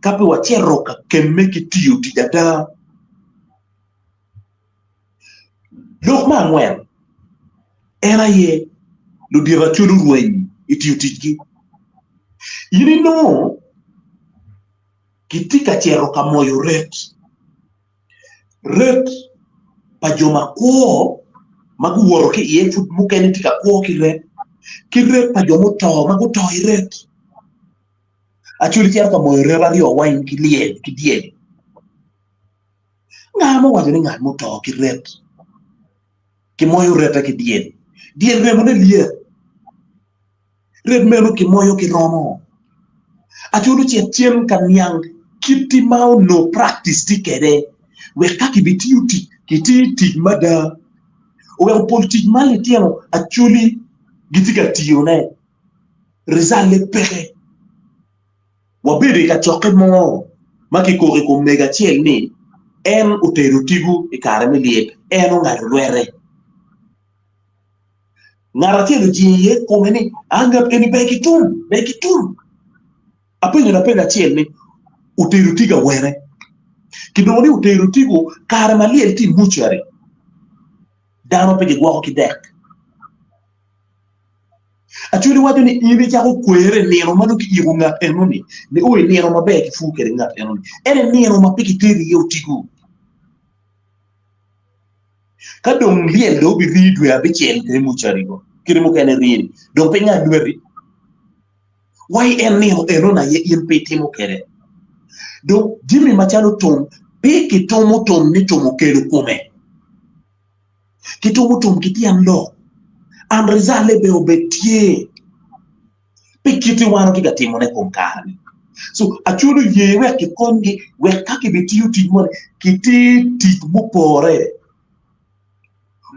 ka pe wacito ka kemme ki tiyo tic ada. Lok me angwen en aye ludito acwalo rweny i tiyo ticgi. In inongo kitye ka cito ka moyo ret. Ret pa jo ma kwo ma guwoto ki iye pud mukene tye ka kwo ki ret, ki ret pa jo muto ma guto i ret. Acholi cito ka moyo ret aryo weng ki lyel ki dyel. Nga ma owaco ni ngat muto ki ret kimoyo rette ki dyel? Dyel remone lyet. Ret meno kimoyo ki romo. Acholi ocit cen ka niang kiti ma onongo practice tye kwede wek ka kibitiyo tic, kiti tic mada. Oweko pol tic ma litino Acholi gitye ka tiyone result-le peke. Wabedo i kacokke mo ma kikoko i kom mego acel ni en otedo tigo i kare me lyel, en ongado lwete. Ngat acel ojingo iye kome ni, A ngat eni ber ki tum, ber ki tum. Apenyo lapeny acel ni, Otedo tigo awene? Kinongo ni otedo tigo kare ma lyel tye i mucari, dano pe gigwoko ki dek. Acholi waco ni in icako kwere i nino ma nongo kiyiko ngat enoni nio i nino maber kipur kwede ngat enoni. En i nino ma pe kitedo iye otigo. Ka dong lyel dong obirii dwe abicel kede mucari go, kite mukene rii-ni, dong pe nga lweti. Wai en nino enoni aye in pe itimo kwede. Dong jami macalo tum, pe kitumo tum ni tum okelo kome. Kitumo tum ki tyen lok. And result-le bene obed tye. Pi kiti wan watye ka timone i kom kare-ni. So Acholi oye wek kikonygi wek ka kibitiyo tic moni kiti tic mupore.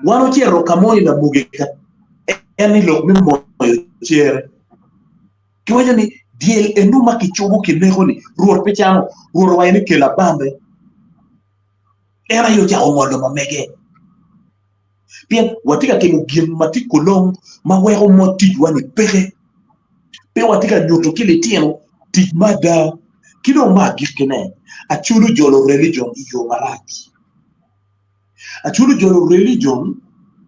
Wan ocito ka mo i Lamogi ka en ni lok me moyo cere. Kiwaco ni dyel eno ma kicubo kineko-ni Rwot pe camo. Rwot owaco ni kel abambe. En aye ocako ngolo ma mege. Pien watye ka timo gin ma tye kolong ma weko mot ticwa-ni peke. Pe watye ka nyuto ki litino tic me ada. Ki dong me agikkine, Acholi ojolo religion i yo marac. Acholi ojolo religion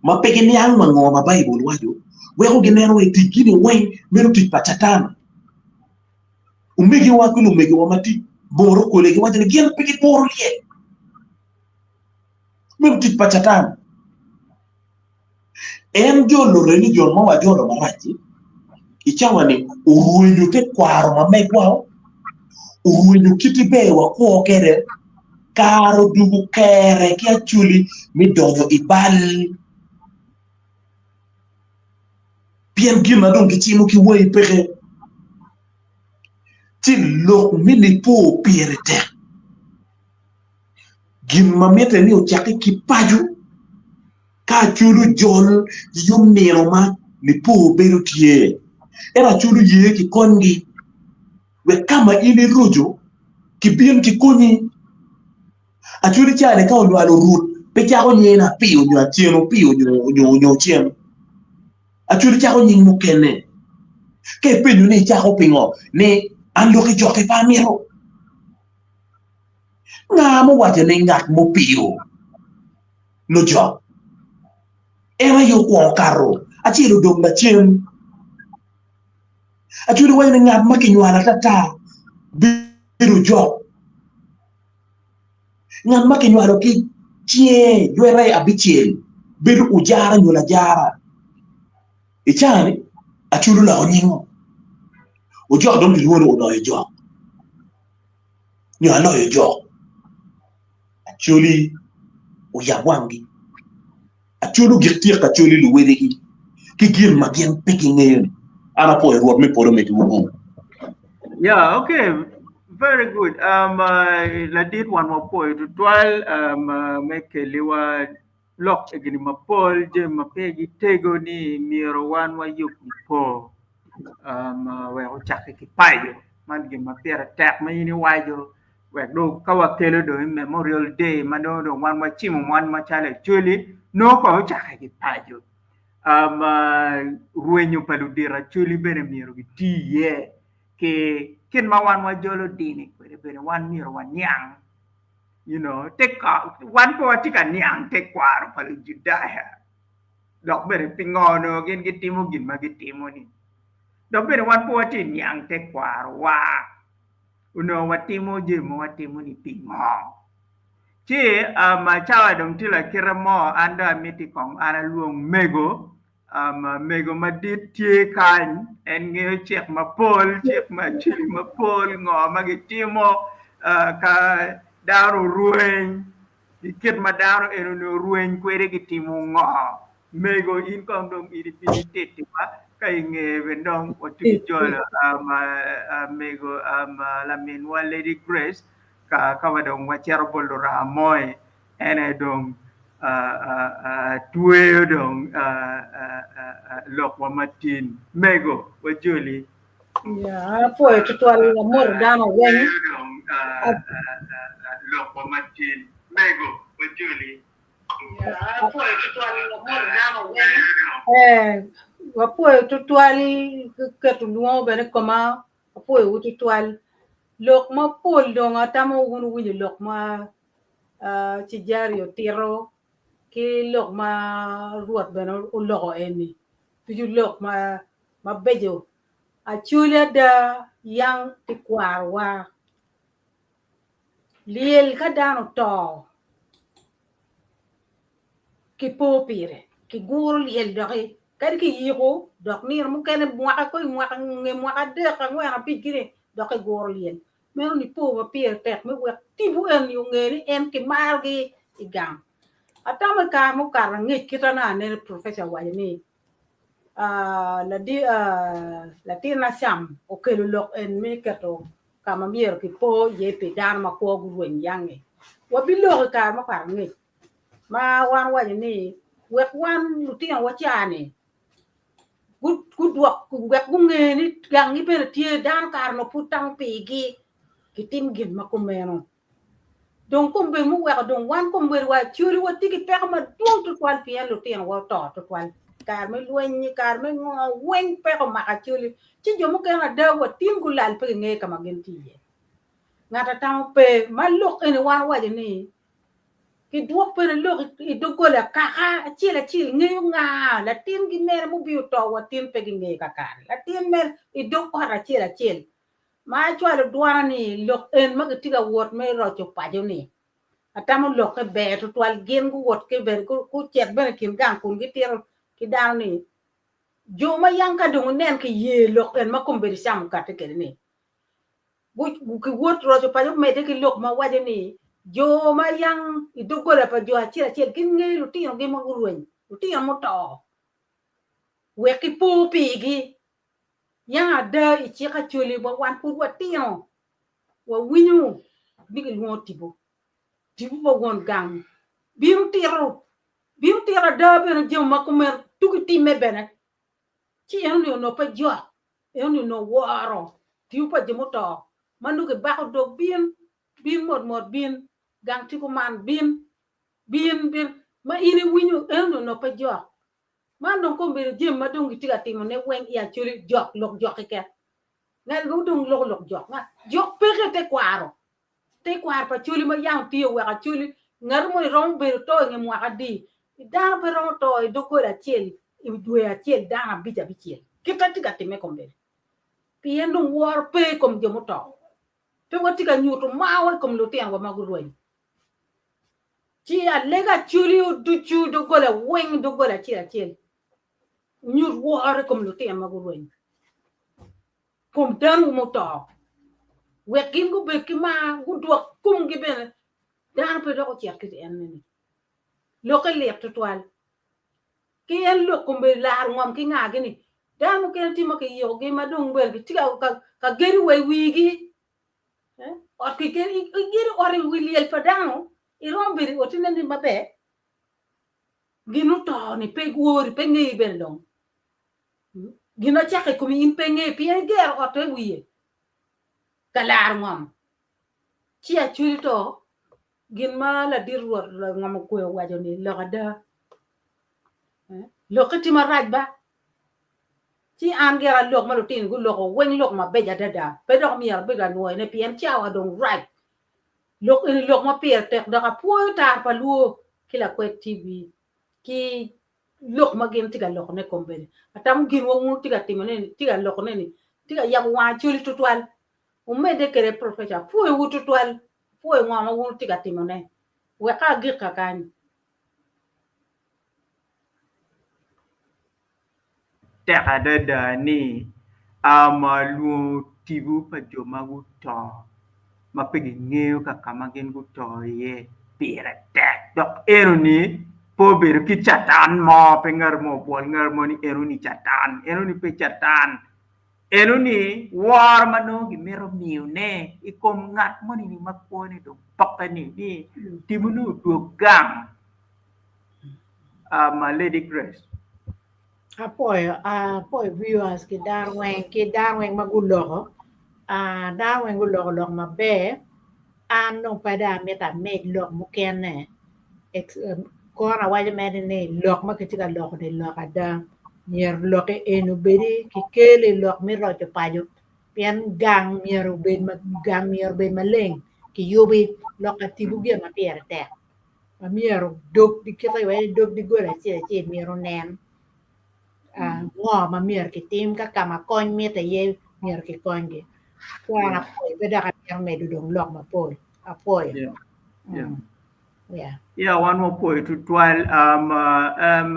ma pe giniang wa ngo ma Baibul waco, weko gineno ni ticgi-ni weng meno tic pa Catan. Omegiwa ki lumegiwa ma tye boro kwede giwaco ni gin pe gikuro lyel. Meno tic pa Catan. En jolo religion ma wajolo marac-ci i cawa-ni orwenyo tekwaro ma megwa, orwenyo kit ber wakwo kwede, kare odwogo kere ki acholi me donyo i bal. Pien gin ma dong gicimo ki wangi peke, ci lok me nipo pire tek. Gin ma mitte ni ocakke ki paco ka Acholi ojol giyub nino ma nipo bedo tye. Ento Acholi oye kikonygi wek ka ma in iroco kibin kikonyi. Acholi cani ka onywalo orut pe cako nyinge ni Apiyo nyo Acen Opiyo nyo Ocen. Acholi cako nying mukene. Ka ipenyo ni icako pingo ni an lok i jokke pe amito. Nga muwaco ni ngat mupiyo nojok en aye okwongo kato, acel odong lacen? Acholi waco ni ngat ma kinywalo atata bedo ojok, ngat ma kinywalo ki cinge jwere abicel bedo ojara nyo lajara. I caa-ni Acholi oloko nyingo, ojok dong kilwongo ni oloyo jok. Nyo aloyo jok. Acholi oyab wanggi. Acholi ogik tyeko Acholi luwedigi ki gin ma gin pe gingeyo-ni. An apwoyo Rwot me polo omeddiwu gum. Yeah, okay. Very good. Um, uh, ladit wan wapwoyo tutwal um, uh, me keliwa lok egini mapol jami ma pe gitego ni myero wan wayub nipo um, wek ocakke ki paco. Man gin ma pire tek ma in iwaco wek dong ka wakelo dong i Memorial Day ma nongo dong wan wacimo wan macalo Acholi nongo kong ocakke ki paco. Um, uh, rwenyo pa ludito Acholi bene myero giti iye ki kit ma wan wajolo dini kwede bene wan myero waniang you know, te ka, wan pe watye ka niang tekwaro pa Lujudaya dok bene pingo onongo gin gitimo gin ma gitimo-ni. Dok bene wan pe watye ka niang tekwarowa. Onongo watimo jami ma watimo-ni pingo? Ci um, cawa dong tye lakite mo, an dong amiti kong an alwong mego Mego madit tye kany, en ngeyo cik mapol, cik me aceli mapol, ngo ma gitimo ka dano orweny, ki kit ma dano eno-ni orweny kwede gitimo ngo. Mego in kong dong in ibino itittiwa ka inge bene dong watugi jolo mego laminwa Lady Grace ka wa dong wacito bot luranga moi En aye dong tweyo dong lokwa matin. Mego, wajoli. Ya, apwoyo tutwal amoto dano weng. Lokwa matin. Mego, wajoli. Ya, apwoyo tutwal amoto dano weng. Eh, wapwoyo tutwal keto lwongo bene i koma, apwoyowu tutwal. Lok mapol dong atamo wun wuwinyo lok ma Cejario otito ki lok ma Rwot bene oloko eni ducu lok mabeco. Acholi ada yang tekwarowa lyel ka dano oto. Ki po pire, ki guro lyel doki, kadi ki yiko dok nino mukene mwaka kong mwaka nge mwaka adek angwen abic gini dok ki guro lyel. Meno nipo ma pire tek me wek tipo eni onge ni en ki marogi i gang. Atamo i kare mukato angec kita nongo aneno professor owaco ni latin Acam okelo lok en me keto ka ma myero ki po iye pi dano ma kwo gurweny yangi. Wabiloko i kare mukato angec ma wan owaco ni wek wan lutino wa ca-ni gudwok wek gunge ni gangi bene tye dano kare onongo pud tamo pigi kitim gin ma kumeno. Dong kombeddi muweko dong wan kombeddi wa Acholi watye ki peko madwong tutwal pien lutinowa oto tutwal i kare me lweny, i kare me ngo weng peko omako Acholi ci jo mukene ada watin gulal pe gingeyo ka ma gin tye iye. Ngat atamo pe ma lok eni wan owaco ni kidwok bene lok i doggola kaka acel acel ngeyo nga latingi mene mubino to watin pe gingeyo kakare latin mere i dog ot acel acel Ma acwalo dwana ni lok en ma gitye ka wot me roco paco ni, atamo lokke ber tutwal gin guwot ki bene gucit bene i kin gang kun gitito ki dano ni jo ma yang ka dong inen ki ye lok en ma kombeddi Cam okati kwede ni giwot roco paco omedde ki lok ma waco ni jo ma yang i doggola pa jo acel acel gin ngeyo lutinogi ma gurweny, lutino muto wek gipo pigi. Yang ada i cik Acholi wa wan pud watino wawinyo ni gilwongo tipo, tipo pa won gang bino tito, bino tito ada bene jami ma kumeno tuki timme bene ci enoni onongo pe jok, enoni onongo woro tipo pa jo muto ma nongo kibako dog bin, bin mot mot bin gang tye kuman bin, bin bin ma in iwinyo enoni onongo pe jok. Man dong kombeddi jami ma dong gitye ka timone weng i Acholi jok lok jok keken. Ngat mo dong loko lok jok. Nga jok peke i tekwaro. Tekwaro pa Acholi ma yam tye oweko Acholi ngat moni romo bedo to i nge mwaka adi. Dano pe romo to i doggola acel i dwe acel dano abic abicel. Kit ma tye ka timme kombeddi. Pien dong woro pe i kom jo muto. Pe watye ka nyuto marwa i kom lutinowa ma gurweny. Ci alega Acholi ducu doggola weng doggola acel acel wunyut woro i kom lutino ma gurweny kom danowu muto wek gin gubed ki mar gudwok komgi bene dano pe dok ocit ki en ni lokke lit twatwal ki en lok kombeddi laro ngom ki nga gini dano mukene tye ma kiyikogi ma dong bene gitye ka gedo wa i wigi Ot igedo ot i wi lyel pa dano, iromo bedo i oti neni maber? Gin oto ni pe wori, pe ngeyi bene dong. Gin acako i komi in pe ngeyi pien igero ot i wiye ka laro ngom. Ci acwali to gin ma ladit rwot ngom okwe owaco ni lok ada. Lokke tye marac ba. Ci an gira lok ma lutino guloko weng lok mabeco adada, pe dok myero abed ka nwoyone pien cawa dong rac. Lok eni lok ma pire tek dok apwoyo tar pa Luo ki Lakwed TV ki lok ma gin tye ka lokone kombeddi. Atamo gin wa wun wutye ka timone ni, tye ka lokone ni tye ka yabo wang Acholi tutwal. Wumedde kwede Professor, apwoyowu tutwal, apwoyo ngo ma wun wutye ka timone. Wek ka agik kakany. Tek adada ni lwongo tipo pa jo ma guto ma pe gingeyo ka ka ma gin guto iye pire tek dok enoni pe obedo ki catan mo pe ngat mo obwol ngat mo ni enoni catan enoni pe catan enoni woro ma nongo gimito miyone i kom ngat moni ma kwone dong poke-ni ni tipo-ni odwog gang. My Lady Grace. Apwoyo, apwoyo viewers ki dano weng ki dano weng ma guloko. Ah, dano weng guloko lok maber. An dong pe dong amito amed lok mukene. Ex- Kono awaco mere ni lok ma kitye ka loko ni lok ada. Myero lok eni obedi kikelo i lok me roco paco pien gang myero obed ma gang myero obed maleng kiyubi lok atibu gin ma pire tek. ma myero dog kite wek dog doggola acel acel myero onen ngo ma myero kitim ka ka ma kony mitte iye myero kikonygi. Kwan apwoyo pe dok amito medo dong lok mapol apwoyo. Yeah. Yeah, wan wapwoyo tutwal um, um,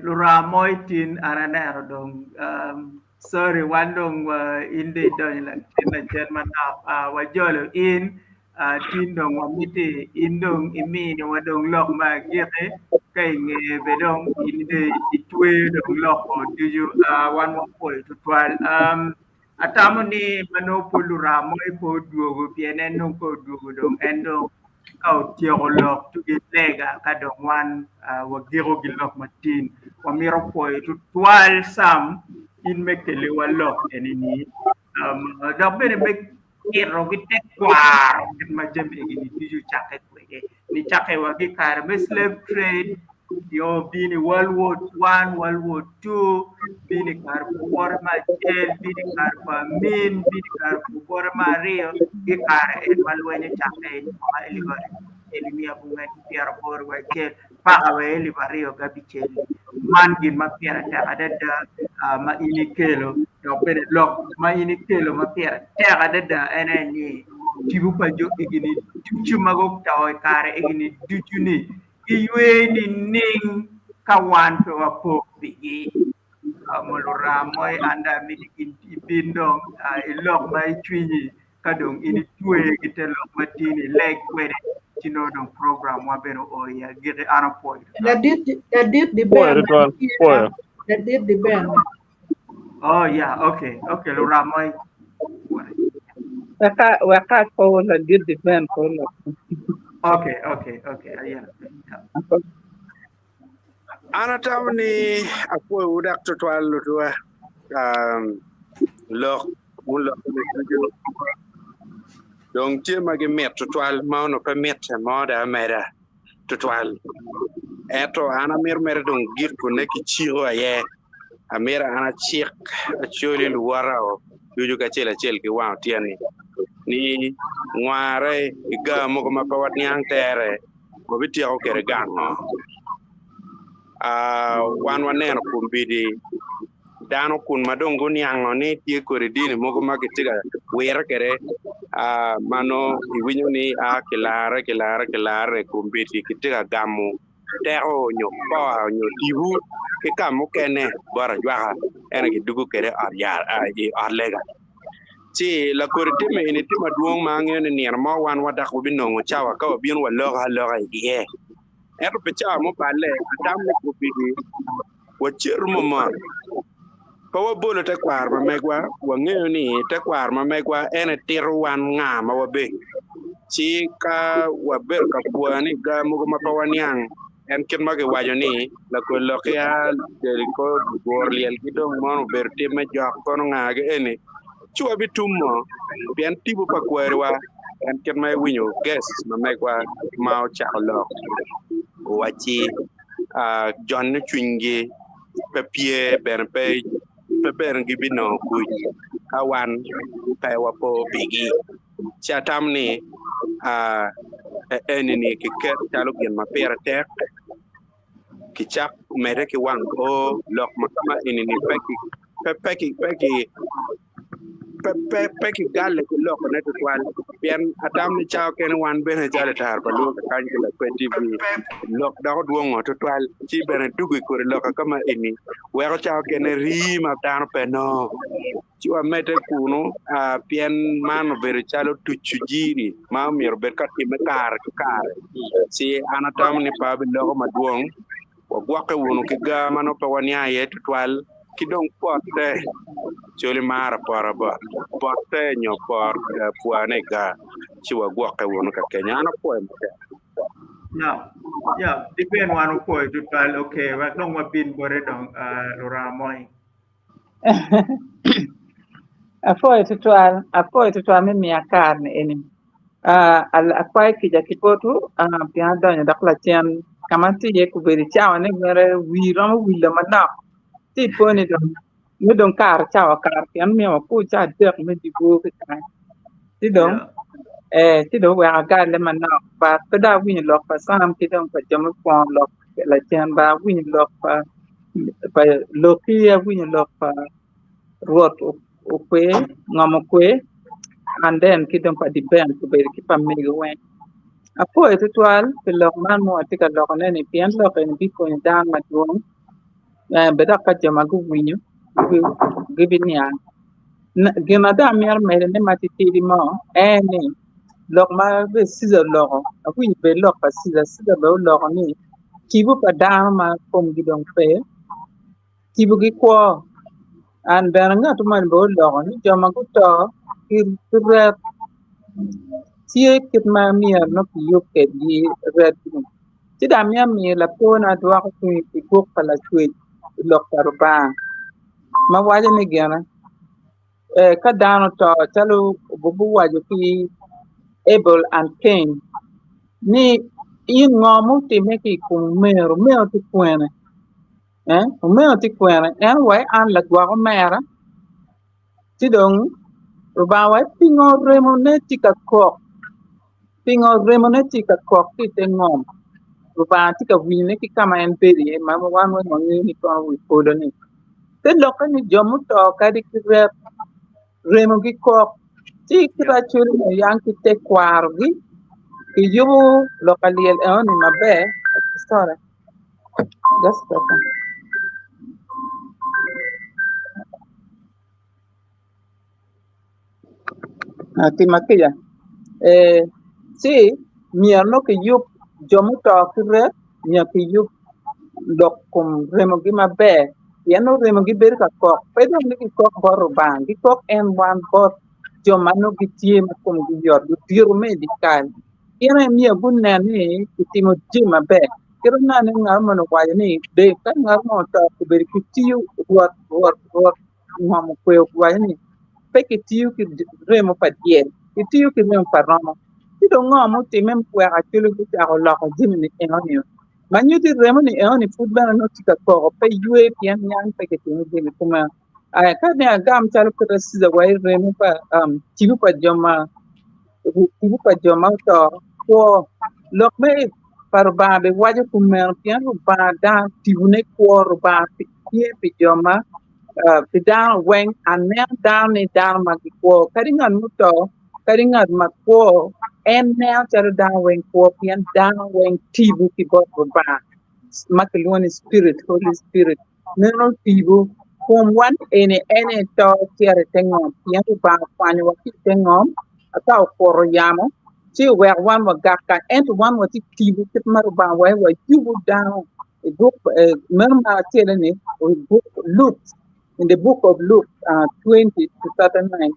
lurama mo itin an aneno dong um, sorry wan dong uh, in dong idonyo latin lacen manok uh, wajolo in uh, tin dong wamiti in dong iminiwa dong lok me agiki ka inge be dong in dong itweyo dong lok o ducu uh, wan wapwoyo tutwal um, Atamo ni ma nongo pud lurama mo pe odwogo pien en dong ka odwogo dong en dong ka otyeko lok ci lega ka dong wan wagiko ki lok matin. Wamito pwoyo tutwal Sam in me keliwa lok eni-ni dok bene me tito ki tekwaro kit ma jami eni ducu ocakke kwede. Nicakke wa ki i kare me slave trade nio bino i World War I, World War II, bino i kare pa Obote me acel, bino i kare pa Amin, bino i kare pa Obote me aryo, ki i kare en ma lweny ocakke i mwaka alip miya abongwen ki pyeraboro wiye acel paka wa i alip aryo ki abicel-li. Man gin ma pire tek adada ma in ikelo dok bene lok ma in ikelo ma pire tek adada en aye ni tipo pa jo egini ducu ma guto i kare egini ducu-ni giywe nining ka wan pe wapo pigi? Luram mo i anda miti ibin dong ilok ma icwinyi ka dong in itwe ki te lok ma tin ileg kwede ci nongo dong program wa bene oo i agiki an apwoyo. Ladit ladit di Pwoyo ber tutwal, pwoyo. ladit di ber. Oh yeah, okay, okay, luram mo. Weka weka ko ladit di ben ko lo. Okay, okay, okay. Yeah. yeah. An atamo ni apwoyowu dok tutwal lutuwa um, lok muloko ni ducu dong tye ma gimit tutwal ma onongo pe mitte mo dong ameda tutwal ento an amito mere dong gikone ki ciko aye amito an acik acoli luwota o ducu kacel acel ki wang otyeni ni ngware i ga mogo ma pe waniang tere wabityeko kwede gango. Ah, wan waneno kombeddi dano kun ma dong guniango ni tye kodi dini mogo ma gitye ka wire kwede ah, ma nongo iwinyo ni a kilare kilare kilare kombeddi kitye ka gamo teko nyo power nyo tipo ki ka mukene bot ajwaka ento gidwogo kwede ot yat ah, i ot lega. Ci lakodi timme eni tye madwong ma angeyo ni nino mo wan wadok wabinongo cawa ka wabino waloko aloka iye. Ento pi cawa muballe, atam ni kombeddi waceto momot. Pe wabolo tekwaro ma megwa, wangeyo ni tekwaro ma megwa en aye tito wan nga ma wabedo. Ci ka wabedo ka pwani i ga mogo ma pe waniang, en kit ma kiwaco ni lakol lok ki a kor guro lyel ki dong mono obedo tim me jok kono nga gi eni ci wabitumo pien tipo pa kwariwa en kit ma iwinyo guest ma megwa ma ocako lok owacci jone cwinygi pe pye bene pe pe bene gibinongo kuc ka wan pe wapo pigi. Ci atamo ni eni-ni kiket calo gin ma pire tek, kicak medde ki wang o lok ma kama eni-ni pe kigalle ki lokone tutwal pien atamo ni cawa kene wan bene calo i tara pa luo kakany ki lakwed TV lok dok odwongo tutwal ci bene dugo i kodi lok kama eni weko cawa kene rii ma dano pe nongo. Ci wamedde kunu, pien man obedo calo tuco jiri ma omyero obed ka timme kare ki kare. Ci an atamo ni pe abiloko madwong, wagwokke wunu ki ga ma nongo pe waniang iye tutwal, ki dong potte, coli maro apora bot potte nyo por pwane i ga, ci wagwokke wunu ka kenyo. An apwoyo matek. Yeah, yeah, dipend wan opwoyo tutwal. Okay, wek dong wabin bote dong, luranga moi. Apwoyo tutwal, apwoyo tutwal me miya kare ni eni. Ah, akwayo kica ki botwu ah, pien adonyo dok lacen ka ma atye iye kobedo i cawa ni mere wii romo wilo manok ci ipo ni dong me dong kare cawa okato pien miyo wakur ca adek me dyewor ki kany ci dong eh ci dong oweko agalle manok but pe dong awinyo lok pa Sam ki dong pa jo mukwongo lok lacen bene awinyo lok pa pa Loki awinyo lok pa Rwot okwe ngom okwe and then ki dong pa Diben obedo ki pa mego weng. Apwoyo tutwal pi lok man ma watye ka lokone ni pien lok eni bikonyo dano madwong eh, bed dok ka jo ma guwinyo gibiniang. Gin ma dong amito medone ma titidi mo en ni lok ma bene Cica oloko, awinyo bene lok pa Cica, Cica bene oloko ni tipo pa dano ma komgi dong pe tipo gikwo and bene ngat moni bene oloko ni jo ma guto ki ret tye kit ma myero nongo kiyub kwedgi retgi-ni. Ci dong amito miyo lapor-na adwoko piny i buk pa Lacwec i lok pa Lubanga ma waco ni gine ka dano oto calo guwaco ki Abel and Cain ni in ngo mutimme ki i kom omeru, omeru tye kwene? Omego tye kwene en wai an lagwok omera ci dong Lubanga wai pingo remone tye ka kok pingo remone tye ka kok ki i te ngom Lubanga tye ka winyone ki ka ma en bedo iye ma wan weng wangeyo ni kono wi polo-ni te lokke ni jo muto kadi ki ret remogi kok ci kit acwali yang ki tekwarogi kiyubo lok alyel enoni maber sorry. Just a second. Tima kica ci myero nongo kiyub jo muto ki ret myero kiyub lok kom remogi maber pien nongo remogi bedo ka kok pe dong ni gikok bot Lubanga gikok en wan bot jo ma nongo gitye ma komgi yot ludito me i dyekal. Gin aye myero gunen ni kitimo jami maber. Kit ma aneno ni ngat moni owaco ni ka ngat mo oto obedo ki tiyo rwot rwot rwot ngom okwe owaco ni pe kitiyo ki remo pa dyel kitiyo ki remo pa romo. Ci dong ngo mutimme weko Acholi gucako loko jami-ni enoni ma nyutti remo-ni enoni pud bene nongo tye ka koko pe ywe pien niang pe kitimo jami kumeno. Ka ni agam calo kit Caesar wa i remo pa tipo pa jo ma tipo pa jo ma oto kwo. Lok me pa Lubanga bene waco kumeno pien Lubanga dano tipone kwo Lubanga tye pi jo ma pi dano weng aneno dano ni dano ma gikwo kadi ngat muto kadi ngat ma kwo en neno calo dano weng kwo pien dano weng tipo ki bot Lubanga ma kilwongo ni spirit holy spirit. Meno tipo komwa ni eni en aye to cito i te ngom, pien Lubanga okwanyowa ki i te ngom ka okuto yamo ci oweko wan wagak kany. Ento wan watye tipo kit ma Lubanga waco wayubo dano i buk meno ma acelle-ni i buk Luke in the book of Luke 20 to 39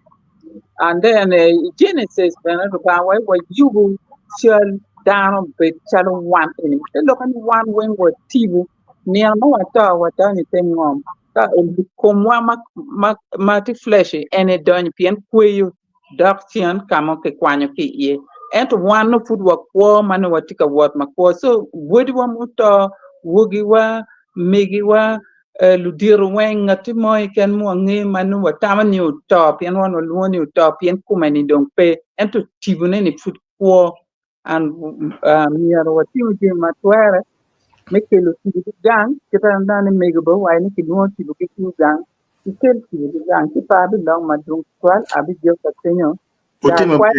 and then i Genesis bene Lubanga waco wayubo cal dano bed calo wan eni te lokke ni wan weng watibo Nino ma wato, wadonyo i te ngom. Ka komwa ma tye flesh-ci en aye donyo pien kweyo dok cen ka ma kikwanyo ki iye. Ento wan nongo pud wakwo ma nongo watye ka wot makwo. Co wodiwa muto, wogiwa, megiwa, ludito weng, ngatti mo keken ma wangeyo ma nongo watamo ni oto pien wan walwongo ni oto pien kome-ni dong pe ento tipone-ni pud kwo. An myero watim jami ma twere me kelo tipo ki gang kit ma aneno ni mego bene owaco ni kilwongo tipo ki gang kikel tipo ki gang ci pe abilok madwong tutwal abijok ka kenyo Wutim maber,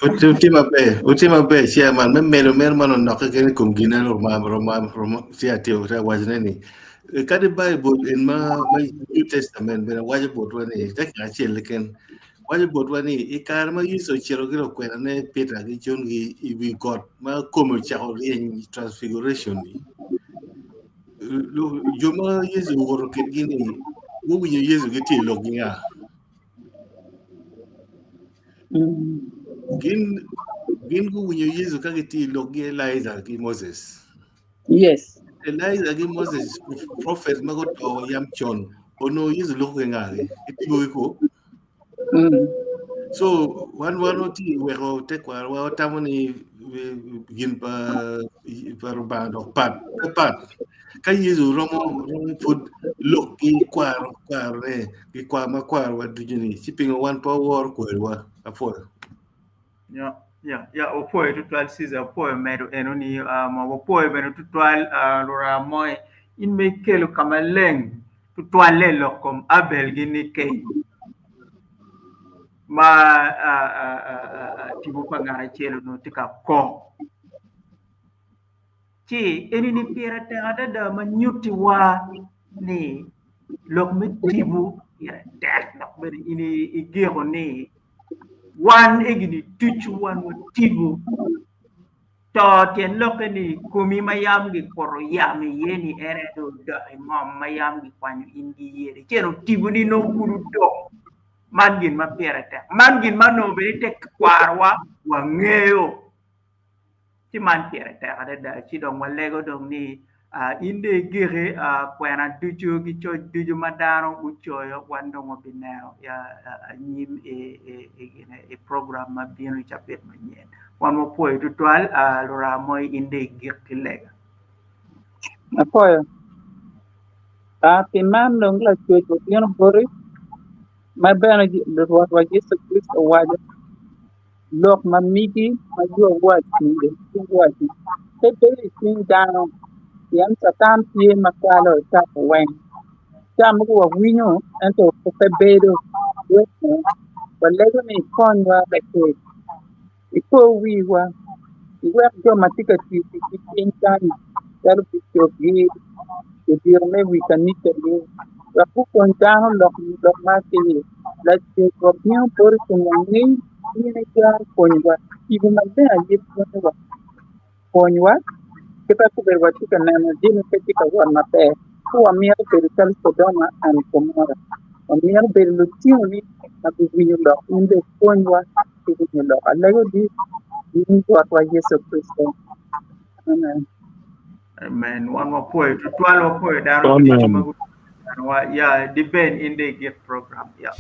wutim maber, wutim maber chairman me medo meno man onokke kene i kom gin eno roma roma roma tye atye tye awacone ni kadi Baibul en ma ma New Testament bene waco botwa ni dakika acel keken Waco botwa ni i kare ma Yecu ocito ki lukwenane Peter ki Jon gi i wi got ma kome ocako ryeny transfiguration-ni, jo ma Yecu owoto kwedgi-ni guwinyo Yecu gitye i lok ki nga? Gin gin guwinyo Yecu ka gitye i lok ki Eliza ki Moses. Yes. Eliza ki Moses prophet ma guto yam con onongo Yecu loko ki nga-gi? Gitibogi ko? So wan wan watye weko tekwarowa watamo ni gin pa pa Rubanga dok pat pe pat. Ka Yecu romo romo pud lok ki kwaro kwarone ki kwar ma kwarowa ducu ni ci pingo wan pe waworo kwariwa? Apwoyo. Ya, ya, ya, wapwoyo tutwal Caesar, wapwoyo medo eno ni, um, wapwoyo bene tutwal uh, luranga moi in ma ikelo ka maleng tutwalle i lok kom Abel gin ni Kain. Ma tipo pa ngat acel onongo tye ka kok. Ci eni-ni pire tek adada ma nyutiwa ni lok me tipo pire tek dok bene in igiko ni wan egini tucu wan watibo. To tyen lokke ni komi ma yam gikuto yamo iye-ni en aye dong odok i ngom ma yam gikwanyo in ki iye-ni, ci ento tiboni nongo pud odong. Man gin ma pire tek. Man gin ma onongo bed i te kwarowa wangeyo. Ci man pire tek adada. Ci dong walego dong ni in dong igiki kwena ducu ki coc ducu ma dano gucoyo wan dong wabineno anyim i program ma bino i cabit manyen. Wan wapwoyo tutwal luranga mo in dong igik ki lega. Apwoyo. Pi man dong Lacwec obino boti ma bene Rwotwa Yecu Kricito owaco Lok ma migi ma jo guwaco pe bedo i cwiny dano, pien Catan tye ma kwalo i cawa weng. Ca mogo wawinyo ento pe bedo. Walego ni ikonywa Lacwec, ipo wiwa, iwek jo ma tye ka tiyo tic ki piny kany calo bicopgi, ludito me wi kanicagi, wek gupwony dano lok ma atir. Lacwec wabino boti kun wangeyo ni in itwero pwonyowa. Tipo maleng aye pwonyowa. Pwonywa kit ma kobedo watye ka neno jami pe tye ka wot maber, ci wamito bedo calo Codoma and Gomora. Wamito bedo lutinoni ma giwinyo lok. In bene ipwonywa ki winyo lok. Alego di i nying Rwotwa Yecu Kricito. Amen. Amen. Wan wapwoyo tutwal, wapwoyo dano ducu Amen. ma gubedo wa. Ya, di ben in de igik program. Ya.